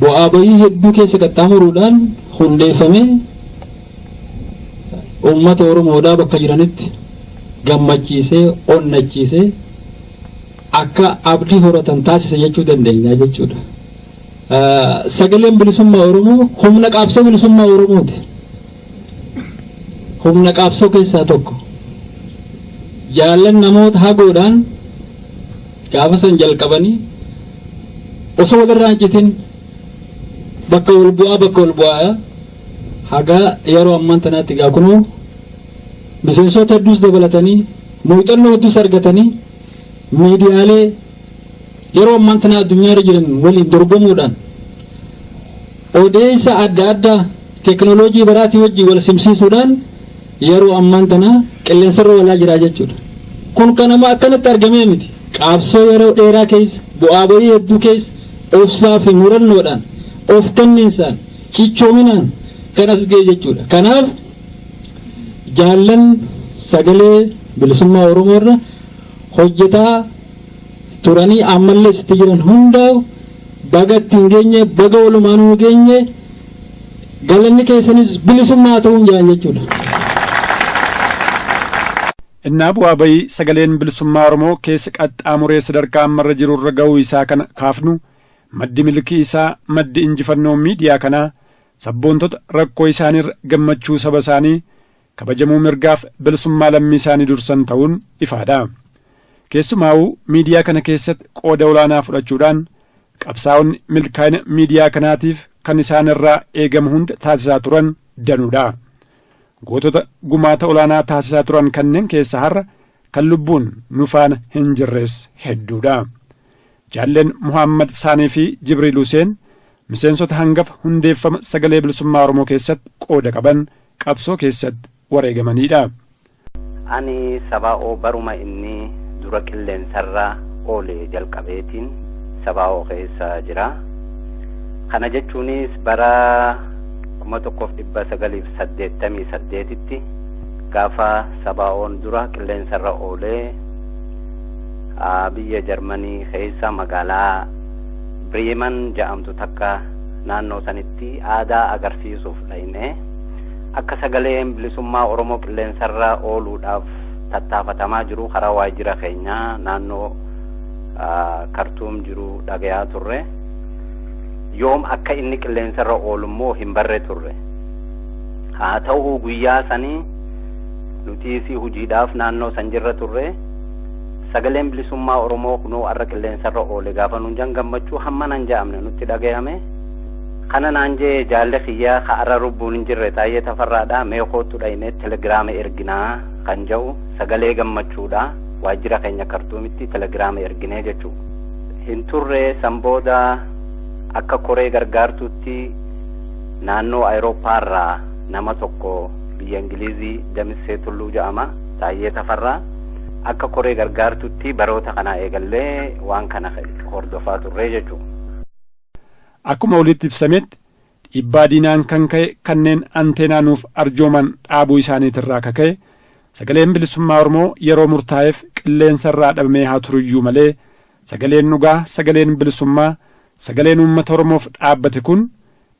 Bu'aa bayii hedduu keessa qaxxaamuruudhaan hundeeffamee uummata Oromoodhaa bakka jiranitti gammachiisee, onnachiisee, akka abdii horatan taasisa jechuu dandeenya jechuudha. Sagaleen bilisummaa Oromoo humna qabsoo bilisummaa Oromooti. Humna qabsoo keessaa tokko. Jaallan namoota hagoodhaan gaafa san jalqabanii osoo walirraa hin citin bakka wal bu'aa haga yeroo ammaan tanaatti gaa kunoo miseensota hedduus dabalatanii, muuxannoo hedduus argatanii, miidiyaalee yeroo ammaan tana addunyaarra jiran waliin dorgomuudhaan odeessa adda addaa teekinooloojii baraatii wajjin wal simsiisuudhaan yeroo ammaan tana qilleensarra walaa jira jechuudha. Kun kanama akkanatti argamee miti. Qabsoo yeroo dheeraa keessa, bu'aa bayii hedduu keessa, obsaa fi murannoodhaan, of kenniinsaan, cichoominaan kan as ga'e jechuudha. Kanaaf jaallan sagalee bilisummaa Oromoo irra hojjetaa turanii ammallee sitti jiran hundaa baga ittiin geenye, baga walumaanuu geenye, galanni keessanis bilisummaa ta'uun jiran jechuudha. Innaa bu'aa bayii sagaleen bilisummaa Oromoo keessa qaxxaamuree sadarkaa ammarra jirurra ga'uu isaa kana kaafnu, maddi milkii isaa, maddi injifannoo miidiyaa kanaa sabboontota rakkoo isaaniirra gammachuu saba isaanii, kabajamuu mirgaaf bilisummaa lammii isaanii dursan ta'uun ifaadha. Keessumaa'uu miidiyaa kana keessatti qooda olaanaa fudhachuudhaan qabsaa'onni milkaa'ina miidiyaa kanaatiif kan isaan irraa eegamu hunda taasisaa turan danuudha. Gootota gumaata olaanaa taasisaa turan kanneen keessa har'a kan lubbuun nu faana hin jirres hedduudha. Jaalleen Muhammad Saanii fi Jibriil Huseen miseensota hangafa hundeeffama sagalee bilisummaa Oromoo keessatti qooda qaban, qabsoo keessatti wareegamanidha. Ani sabaa'oo baruma inni dura qilleensarra oole jalqabeetiin sabaa'oo keessa jira. Kana jechuunis bara 1988tti gaafa sabaa'oon dura qilleensarra oolee biyya Jarmanii keessa magaalaa Bremen jedhamtu takka naannoo sanitti aadaa agarsiisuuf dhayne, akka sagaleen bilisummaa Oromoo qilleensarra ooluudhaaf tattaafatamaa jiru karaa waajjira keenyaa naannoo Kartuum jiru dhagayaa turre. Yoom akka inni qilleensarra oolu immoo hin barre turre. Haa ta'u, guyyaa sanii nuti si hojiidhaaf naannoo san jirra turre. Sagaleen bilisummaa Oromoo kunoo har'a qilleensarra oole gaafa nuun jan, gammachuu hamma nan ja'amne nutti dhagayame. Kana naan jee jaalle kiyyaa ka har'a lubbuun hin jirre Taayyee Tafarraadha. Mee koottu, dhayne telegiraama erginaa kan jedhu sagalee gammachuudha. Waajjira keenya Kartuumitti telegiraama erginee jechuu. Hin turre, san booda akka koree gargaartuutti naannoo Awurooppaarraa nama tokko, biyya Ingilizii, Damissee Tulluu jedhama, Taayyee Tafarraa, akka koree gargaartuutti baroota kanaa eegallee waan kana hordofaa turre jechuudha. Akkuma olitti ibsametti, dhiibbaa diinaan kan ka'e kanneen anteenaa nuuf arjooman dhaabuu isaaniitirraa kaka'e sagaleen bilisummaa Oromoo yeroo murtaa'eef qilleensarraa dhabamee haa turuyyuu malee, sagaleen dhugaa, sagaleen bilisummaa, sagaleen uummata Oromoof dhaabbate kun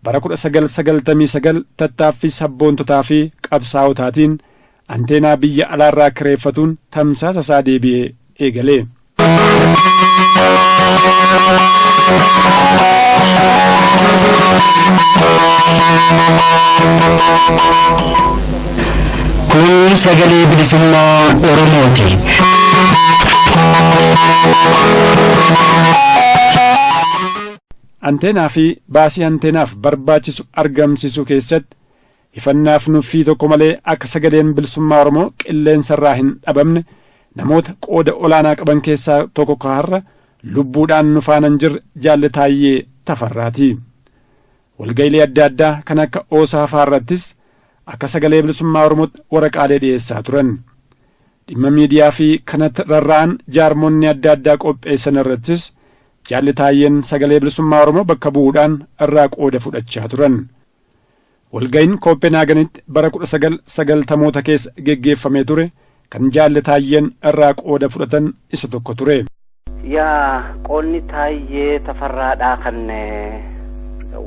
bara 1999 tattaaffii sabboontotaa fi qabsaa'otaatiin anteenaa biyya alaarraa kireeffatuun tamsaasa isaa deebi'ee eegale. Kun sagalee bilisummaa Oromooti. Anteenaa fi baasii anteenaaf barbaachisu argamsiisuu keessatti ifannaaf nuffii tokko malee akka sagaleen bilisummaa Oromoo qilleensarraa hin dhabamne namoota qooda olaanaa qaban keessaa tokko har'a lubbuudhaan nu faana hin jirre Jaalle Taayyee Tafarraati. Walga'iilee adda addaa kan akka Oosaa faarrattis akka Sagalee Bilisummaa Oromootti waraqaalee dhiyeessaa turan. Dhimma miidiyaa fi kanatti rarra'an jaarmonni adda addaa qopheessan irrattis Jaalli Taayyeen Sagalee Bilisummaa Oromoo bakka bu'uudhaan irraa qooda fudhachaa turan. Walga'iin Kooppenhaaganitti bara 1990moota keessa geggeeffamee ture kan Jaalli Taayyeen irraa qooda fudhatan isa tokko ture. Yaa, qoonni Taayyee Tafarraadhaa kan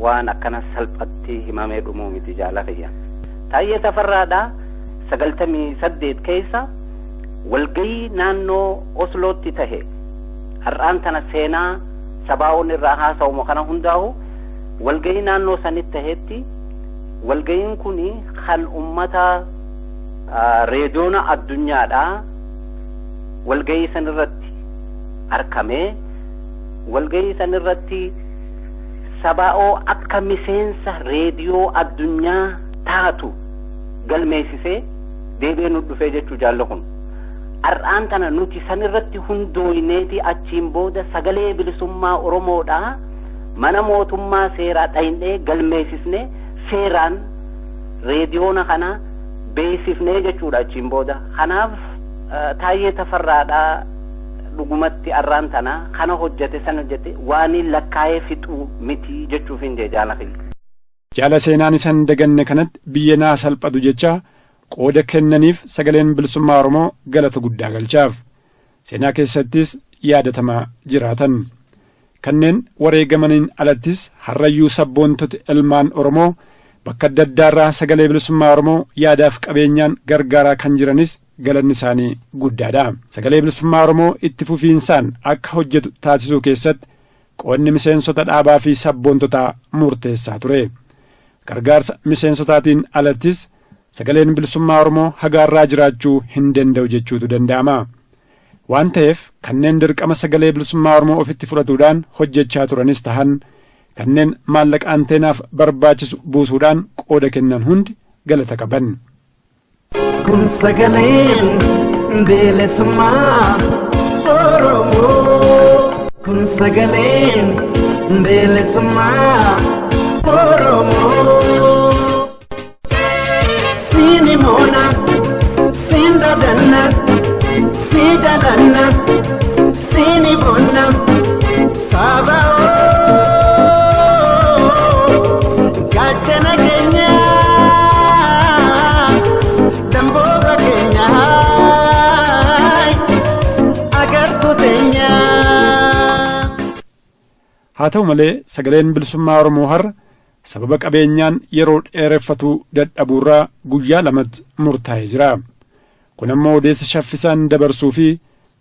waan akkana salphatti himamee dhumuu miti, jaala kiyya. Taayyee Tafarraadhaa 98 keessa walgayii naannoo Oslootti tahe, har'aan tana seenaa sabaa'oon irraa haasa'umu kana hundaa'u, walgayii naannoo sanitti tahetti, walgayiin kun kan ummata reediyoona addunyaadhaa walgayii san irratti arkamee, walgayii san irratti sabaa'oo akka miseensa reediyoo addunyaa taatu galmeessisee deebi'ee nu dhufee jechuu jaallu kun. Har'aan tana nuti san irratti hundooyneeti achiin booda Sagalee Bilisummaa Oromoodhaa mana mootummaa seeraa dhayinee galmeessisnee seeraan reediyoona kana beeksifnee jechuudha achiin booda. Kanaaf Taayyee Tafarraadhaa dhugumatti har'aan tana kana hojjete, san hojjete, waan lakkaa'ee fixuu miti jechuuf hin jee, jaala kiyya. Jaala seenaan isan daganne kanatti biyya naa salphatu jecha qooda kennaniif Sagaleen Bilisummaa Oromoo galata guddaa galchaaf. Seenaa keessattis yaadatamaa jiraatan. Kanneen wareegamaniin alattis harrayyuu sabboontoti ilmaan Oromoo bakka adda addaarraa Sagalee Bilisummaa Oromoo yaadaaf qabeenyaan gargaaraa kan jiranis galanni isaanii guddaadha. Sagalee Bilisummaa Oromoo itti fufiinsaan akka hojjetu taasisuu keessatti qoodni miseensota dhaabaa fi sabboontotaa murteessaa ture. Gargaarsa miseensotaatiin alattis Sagaleen Bilisummaa Oromoo hagaarraa jiraachuu hin danda'u jechuutu danda'ama. Waan ta'eef kanneen dirqama Sagalee Bilisummaa Oromoo ofitti fudhatuudhaan hojjechaa turanis tahan, kanneen maallaqa anteenaaf barbaachisu buusuudhaan qooda kennan hundi galata qaban. Kun sagaleen bilisummaa Oromoo. Kun sagaleen bilisummaa Oromoo. Siini moona, siin dadanna, si jalanna, siini boonna, saba gaachana keenya, dambooba keenya, agartuu teenya. Haa ta'u malee Sagaleen Bilisummaa Oromoo har'a sababa qabeenyaan yeroo dheereffatuu dadhabuurraa guyyaa lamatti murtaa'ee jira. Kun ammoo odeessa shaffisaan dabarsuu fi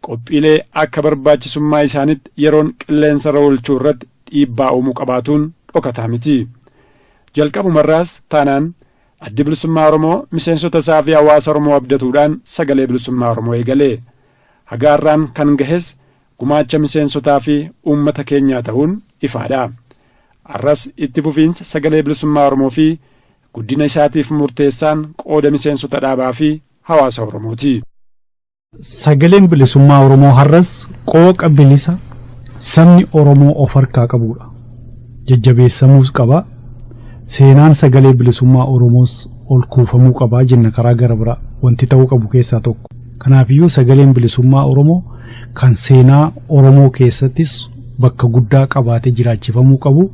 qophiilee akka barbaachisummaa isaanitti yeroon qilleensarra oolchuu irratti dhiibbaa uumuu qabaatuun dhokataa miti. Jalqabumarraas taanaan Addi Bilisummaa Oromoo miseensota isaa fi hawaasa Oromoo abdatuudhaan Sagalee Bilisummaa Oromoo eegale. Haga har'aan kan gahes gumaacha miseensotaa fi uummata keenyaa ta'uun ifaadha. Har'as itti fufiinsa Sagalee Bilisummaa Oromoo fi guddina isaatiif murteessaan qooda miseensota dhaabaa fi hawaasa Oromooti. Sagaleen Bilisummaa Oromoo har'as qooqa bilisa sabni Oromoo of harkaa qabudha. Jajjabeessamuus qaba. Seenaan Sagalee Bilisummaa Oromoos ol kuufamuu qaba jenna, karaa gara biraa wanti ta'uu qabu keessaa tokko. Kanaafiyyuu Sagaleen Bilisummaa Oromoo kan seenaa Oromoo keessattis bakka guddaa qabaatee jiraachifamuu qabu,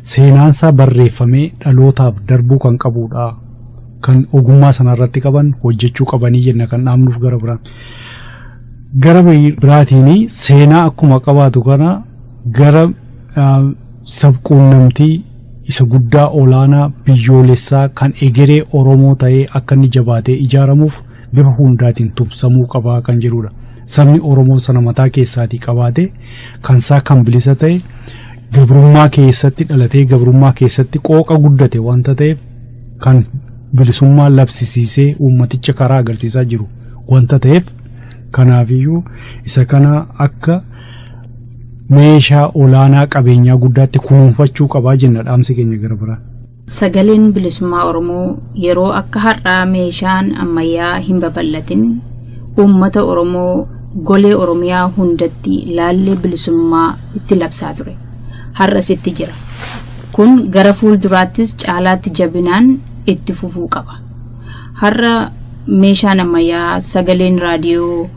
seenaansaa barreeffamee dhalootaaf darbuu kan qabudha. Kan ogummaa sanarratti qaban hojjechuu qabanii jenna kan dhaamnuuf gara biraan. Gara biraatiin seenaa akkuma qabaatu kana gara sabquunnamtii isa guddaa olaanaa biyyoolessaa kan egeree Oromoo ta'ee akka inni jabaatee ijaaramuuf bifa hundaatiin tumsamuu qabaa kan jedhudha. Sabni Oromoo sana mataa keessaatii qabaatee, kansaa kan bilisa ta'e, gabrummaa keessatti dhalatee gabrummaa keessatti qooqa guddate wanta ta'eef, kan bilisummaa labsisiisee uummaticha karaa agarsiisaa jiru wanta ta'eef, kanaafiyyuu isa kana akka meeshaa olaanaa qabeenyaa guddaatti kunuunfachuu qabaa jenna dhaamsi keenya gara biraa. Sagaleen Bilisummaa Oromoo yeroo akka har'aa meeshaan ammayyaa hin babal'atin uummata Oromoo golee Oromiyaa hundatti laallee bilisummaa itti labsaa ture. Har'as itti jira. Kun gara fuulduraattis caalaatti jabinaan itti fufuu qaba. Har'a meeshaan ammayyaa, sagaleen raadiyoo,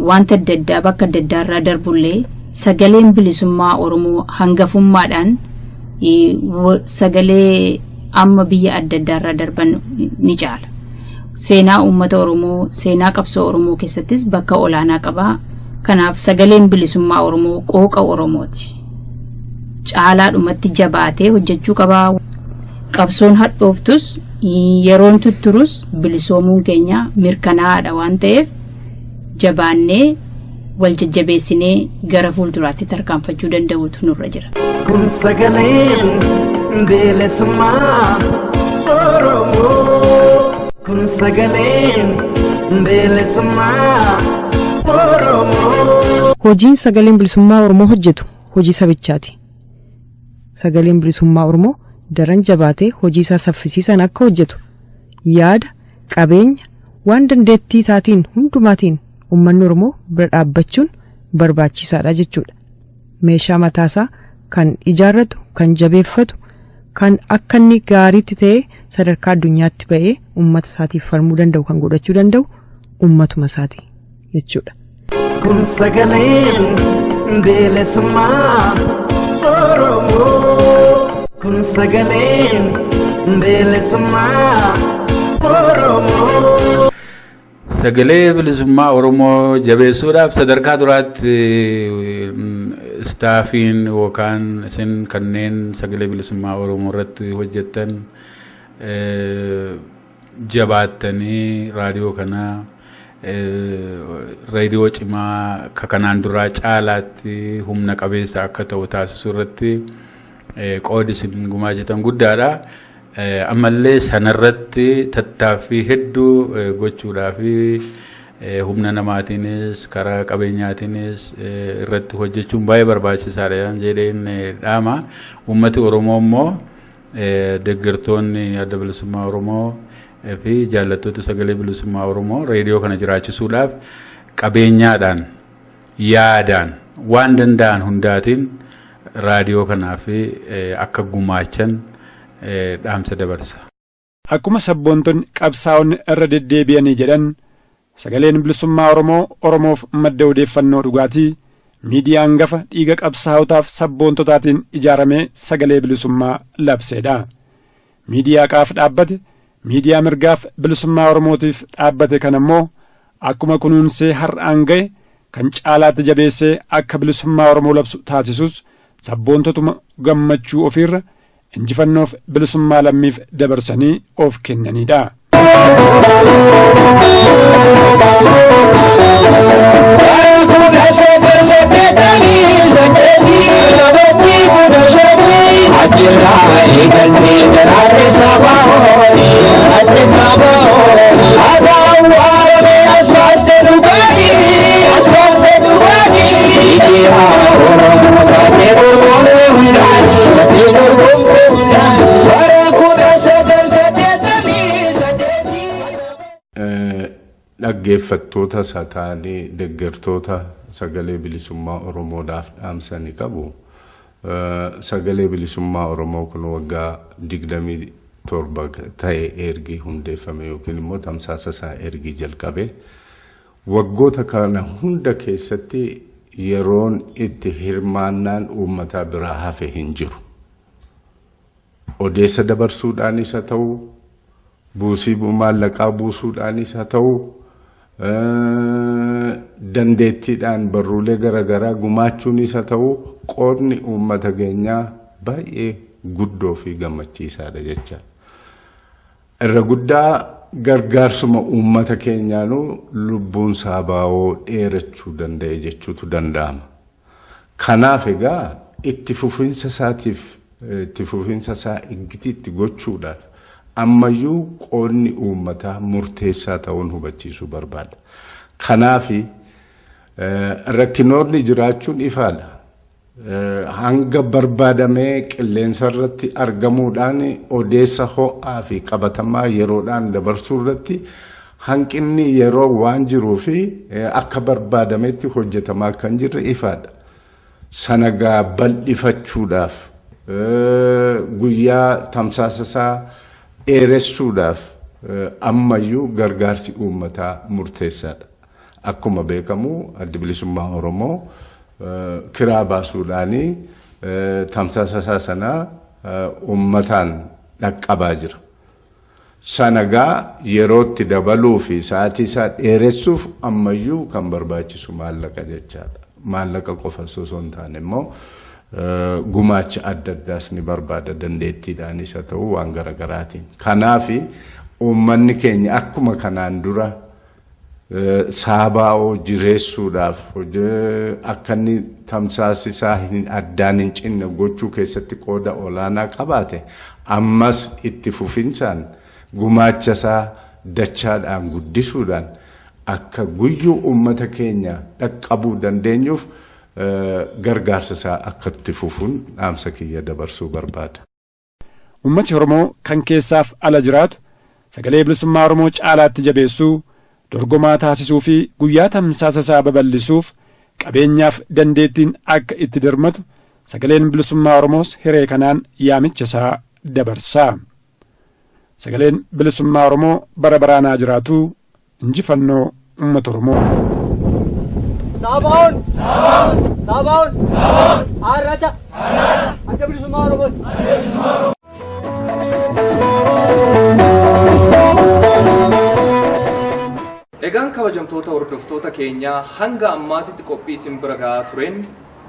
wanta adda addaa bakka adda addaa irraa darbullee, sagaleen bilisummaa Oromoo hangafummaadhaan sagalee amma biyya adda addaa irraa darban ni caala. Seenaa uummata Oromoo, seenaa qabsoo Oromoo keessattis bakka olaanaa qaba. Kanaaf sagaleen bilisummaa Oromoo qooqa Oromooti. Caalaadhumatti jabaatee hojjechuu qaba. Qabsoon hadhooftus, yeroon tutturus, bilisoomuun keenya mirkanaa'aadha waan ta'eef, jabaannee wal jajjabeessinee gara fuulduraatti tarkaanfachuu danda'utu nurra jira. Kun sagaleen bilisummaa Oromoo. Kun sagaleen bilisummaa Oromoo. Hojiin sagaleen bilisummaa Oromoo hojjetu hojii sabichaati. Sagaleen bilisummaa Oromoo daran jabaatee hojii isaa saffisiisaan akka hojjetu yaada, qabeenya, waan dandeettii isaatiin hundumaatiin uummanni Oromoo bira dhaabbachuun barbaachisaadha jechuudha. Meeshaa mataasaa kan ijaarratu, kan jabeeffatu, kan akka inni gaariitti ta'ee sadarkaa addunyaatti ba'ee uummata isaatiif falmuu danda'u kan godhachuu danda'u uummatuma isaati jechuudha. Kun sagaleen bilisummaa Oromoo. Kun sagaleen bilisummaa Oromoo. Sagalee bilisummaa Oromoo jabeessuudhaaf sadarkaa duraatti staffiin yookaan isin kanneen sagalee bilisummaa Oromoo irratti hojjettan jabaattanii raadiyoo kana raadiyoo cimaa akka kanaan duraa caalaatti humna qabeessa akka ta'u taasisuu irratti qoodi isin gumaachitan guddaadha. Ammallee sanarratti tattaaffii hedduu gochuudhaa fi humna namaatiinis karaa qabeenyaatiinis irratti hojjechuun baay'ee barbaachisaadha jedheen dhaama. Uummati Oromoo immoo, deeggartoonni adda bilisummaa Oromoo fi jaallattoota sagalee bilisummaa Oromoo, reediyoo kana jiraachisuudhaaf qabeenyaadhaan, yaadaan, waan danda'an hundaatiin raadiyoo kanaaf akka gumaachan dhaamsa dabarsa. Akkuma sabboontonni qabsaa'onni irra deddeebi'anii jedhan, sagaleen bilisummaa Oromoo Oromoof madda odeeffannoo dhugaatii, miidiyaa hangafa dhiiga qabsaa'otaaf sabboontotaatiin ijaaramee sagalee bilisummaa labseedha. Miidiyaa qaaf dhaabbate, miidiyaa mirgaaf bilisummaa Oromootiif dhaabbate kan ammoo akkuma kunuunsee har'aan ga'e kan caalaatti jabeessee akka bilisummaa Oromoo labsu taasisus sabboontotuma gammachuu ofiirra injifannoof bilisummaa lammiif dabarsanii of kennanidha. Achirraa eegaltee daraarri sabaa adde sabaa Adaawwaarame as baaste dhugaatii, as baaste dhugaatii. Ijaa Oromoo taatee dorgomte hundaanii, taatee dorgomte hundaanii. Bara 1988. Dhaggeeffattoota isaa ta'anii deeggartoota sagalee bilisummaa Oromoodhaaf dhaamsanii qabu. Sagalee bilisummaa Oromoo kun waggaa 27 ta'e ergi hundeeffame yookiin immoo tamsaasa isaa ergi jalqabe. Waggoota kana hunda keessatti yeroon itti hirmaannaan uummataa biraa hafe hin jiru. Odeessa dabarsuudhaanis haa ta'u, buusii maallaqaa buusuudhaanis haa ta'u, dandeettiidhaan barruulee garaagaraa gumaachuunis haa ta'u, qoodni uummata keenyaa baay'ee guddoo fi gammachiisaadha jecha. Irra guddaa gargaarsuma uummata keenyaanuu lubbuun saabaawoo dheerachuu danda'e jechuutu danda'ama. Kanaaf egaa itti fufiinsa isaatiif, itti fufiinsa isaa iggitiitti gochuudhaan ammayyuu qoodni uummataa murteessaa ta'uun hubachiisuu barbaada. Kanaafi rakkinoonni jiraachuun ifaadha. Hanga barbaadamee qilleensa irratti argamuudhaan odeessa ho'aa fi qabatamaa yeroodhaan dabarsuu irratti hanqinni yeroo waan jiruu fi akka barbaadametti hojjetamaa kan jirre ifaadha. Sana gaa bal'ifachuudhaaf, guyyaa tamsaasa isaa dheeressuudhaaf, ammayyuu gargaarsi uummataa murteessaadha. Akkuma beekamu Addi Bilisummaa Oromoo kiraa baasuudhaanii tamsaasa isaa sanaa uummataan dhaqqabaa jira. Sanagaa yerootti dabaluu fi sa'aatii isaa dheeressuuf ammayyuu kan barbaachisu maallaqa jechaadha. Maallaqa qofa osoo hin taane immoo gumaacha adda addaas ni barbaada dandeettiidhaanis haa ta'u waan garaagaraatiin. Kanaafi uummanni keenya akkuma kanaan dura saabaa'oo jireessuudhaaf akka inni tamsaasa isaa addaan hin cinne gochuu keessatti qooda olaanaa qabaate ammas itti fufinsaan gumaacha isaa dachaadhaan guddisuudhaan akka guyyuu uummata keenya dhaqqabuu dandeenyuuf gargaarsa isaa akka itti fufuun dhaamsa kiyya dabarsuu barbaada. Uummati Oromoo kan keessaaf ala jiraatu sagalee bilisummaa Oromoo caalaatti jabeessuu, dorgomaa taasisuu fi guyyaa tamsaasa isaa babal'isuuf qabeenyaaf dandeettiin akka itti dirmatu sagaleen bilisummaa Oromoos hiree kanaan yaamicha isaa dabarsa. Sagaleen bilisummaa Oromoo bara baraanaa jiraatu. Injifannoo uummata Oromoo. Saabaa'oon! Saabaa'oon! Arrata! Adda Bilisummaa Oromoo! Egaan kabajamtoota hordoftoota keenyaa, hanga ammaatitti qophii isin bira gahaa tureen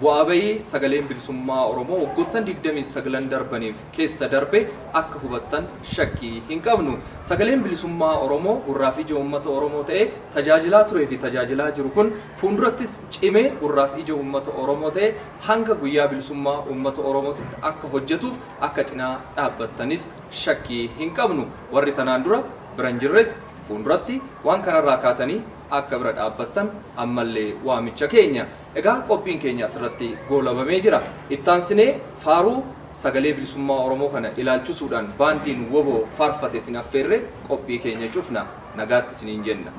bu'aa bahii sagaleen bilisummaa Oromoo waggoottan 29 darbaniif keessa darbe akka hubattan shakkii hin qabnu. Sagaleen bilisummaa Oromoo gurraaf ija uummata Oromoo ta'ee tajaajilaa turee fi tajaajilaa jiru kun fuuldurattis cimee gurraaf ija uummata Oromoo ta'e hanga guyyaa bilisummaa uummata Oromootitti akka hojjetuuf akka cinaa dhaabbattanis shakkii hin qabnu. Warri tanaan dura bira hin jirres fuulduratti waan kanarraa kaatanii akka bira dhaabbattan ammallee waamicha keenya. Egaa qophiin keenya asirratti goolabamee jira. Ittaansinee faaruu sagalee bilisummaa Oromoo kana ilaalchisuudhaan baandiin WBO faarfate isin affeerre qophii keenya cufna. Nagaatti isiniin jenna.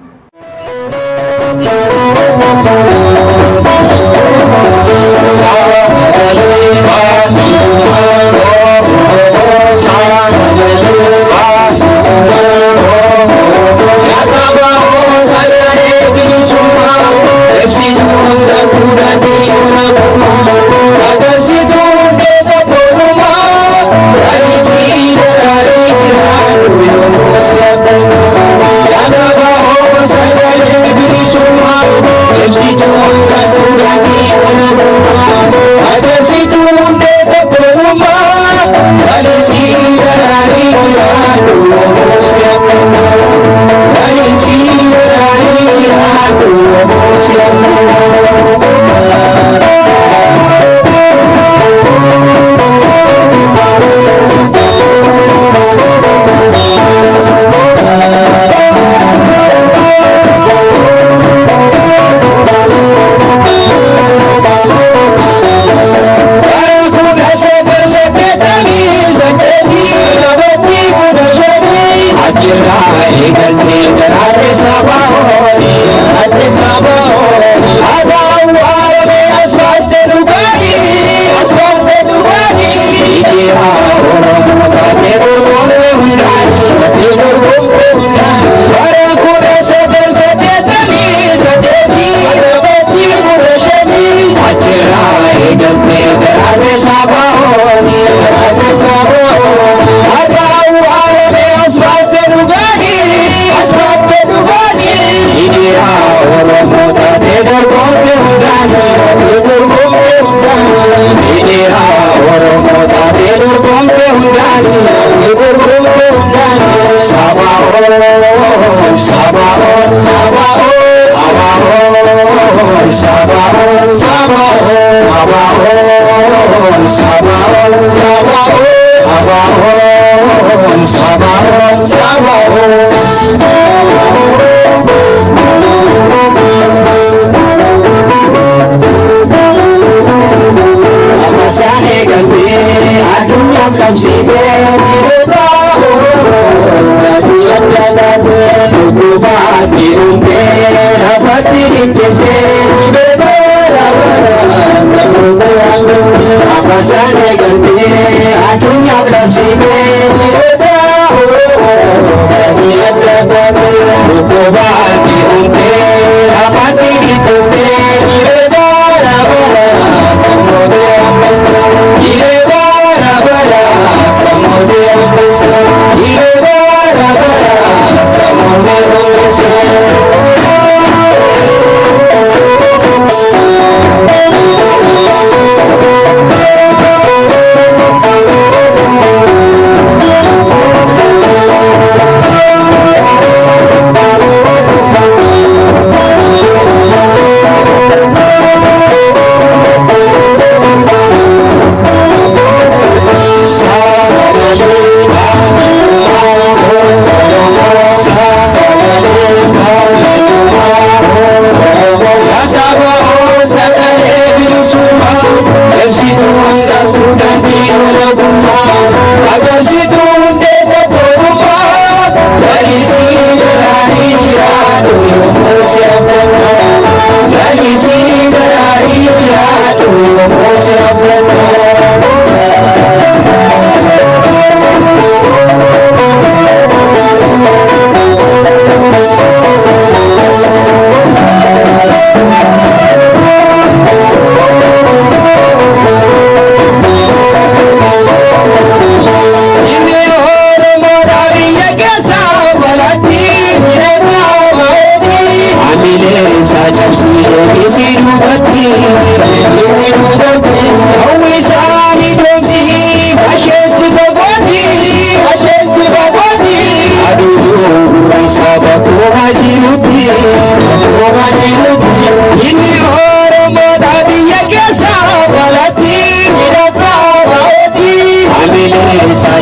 Adunya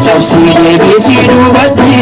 Cabsi deebisii duubatti.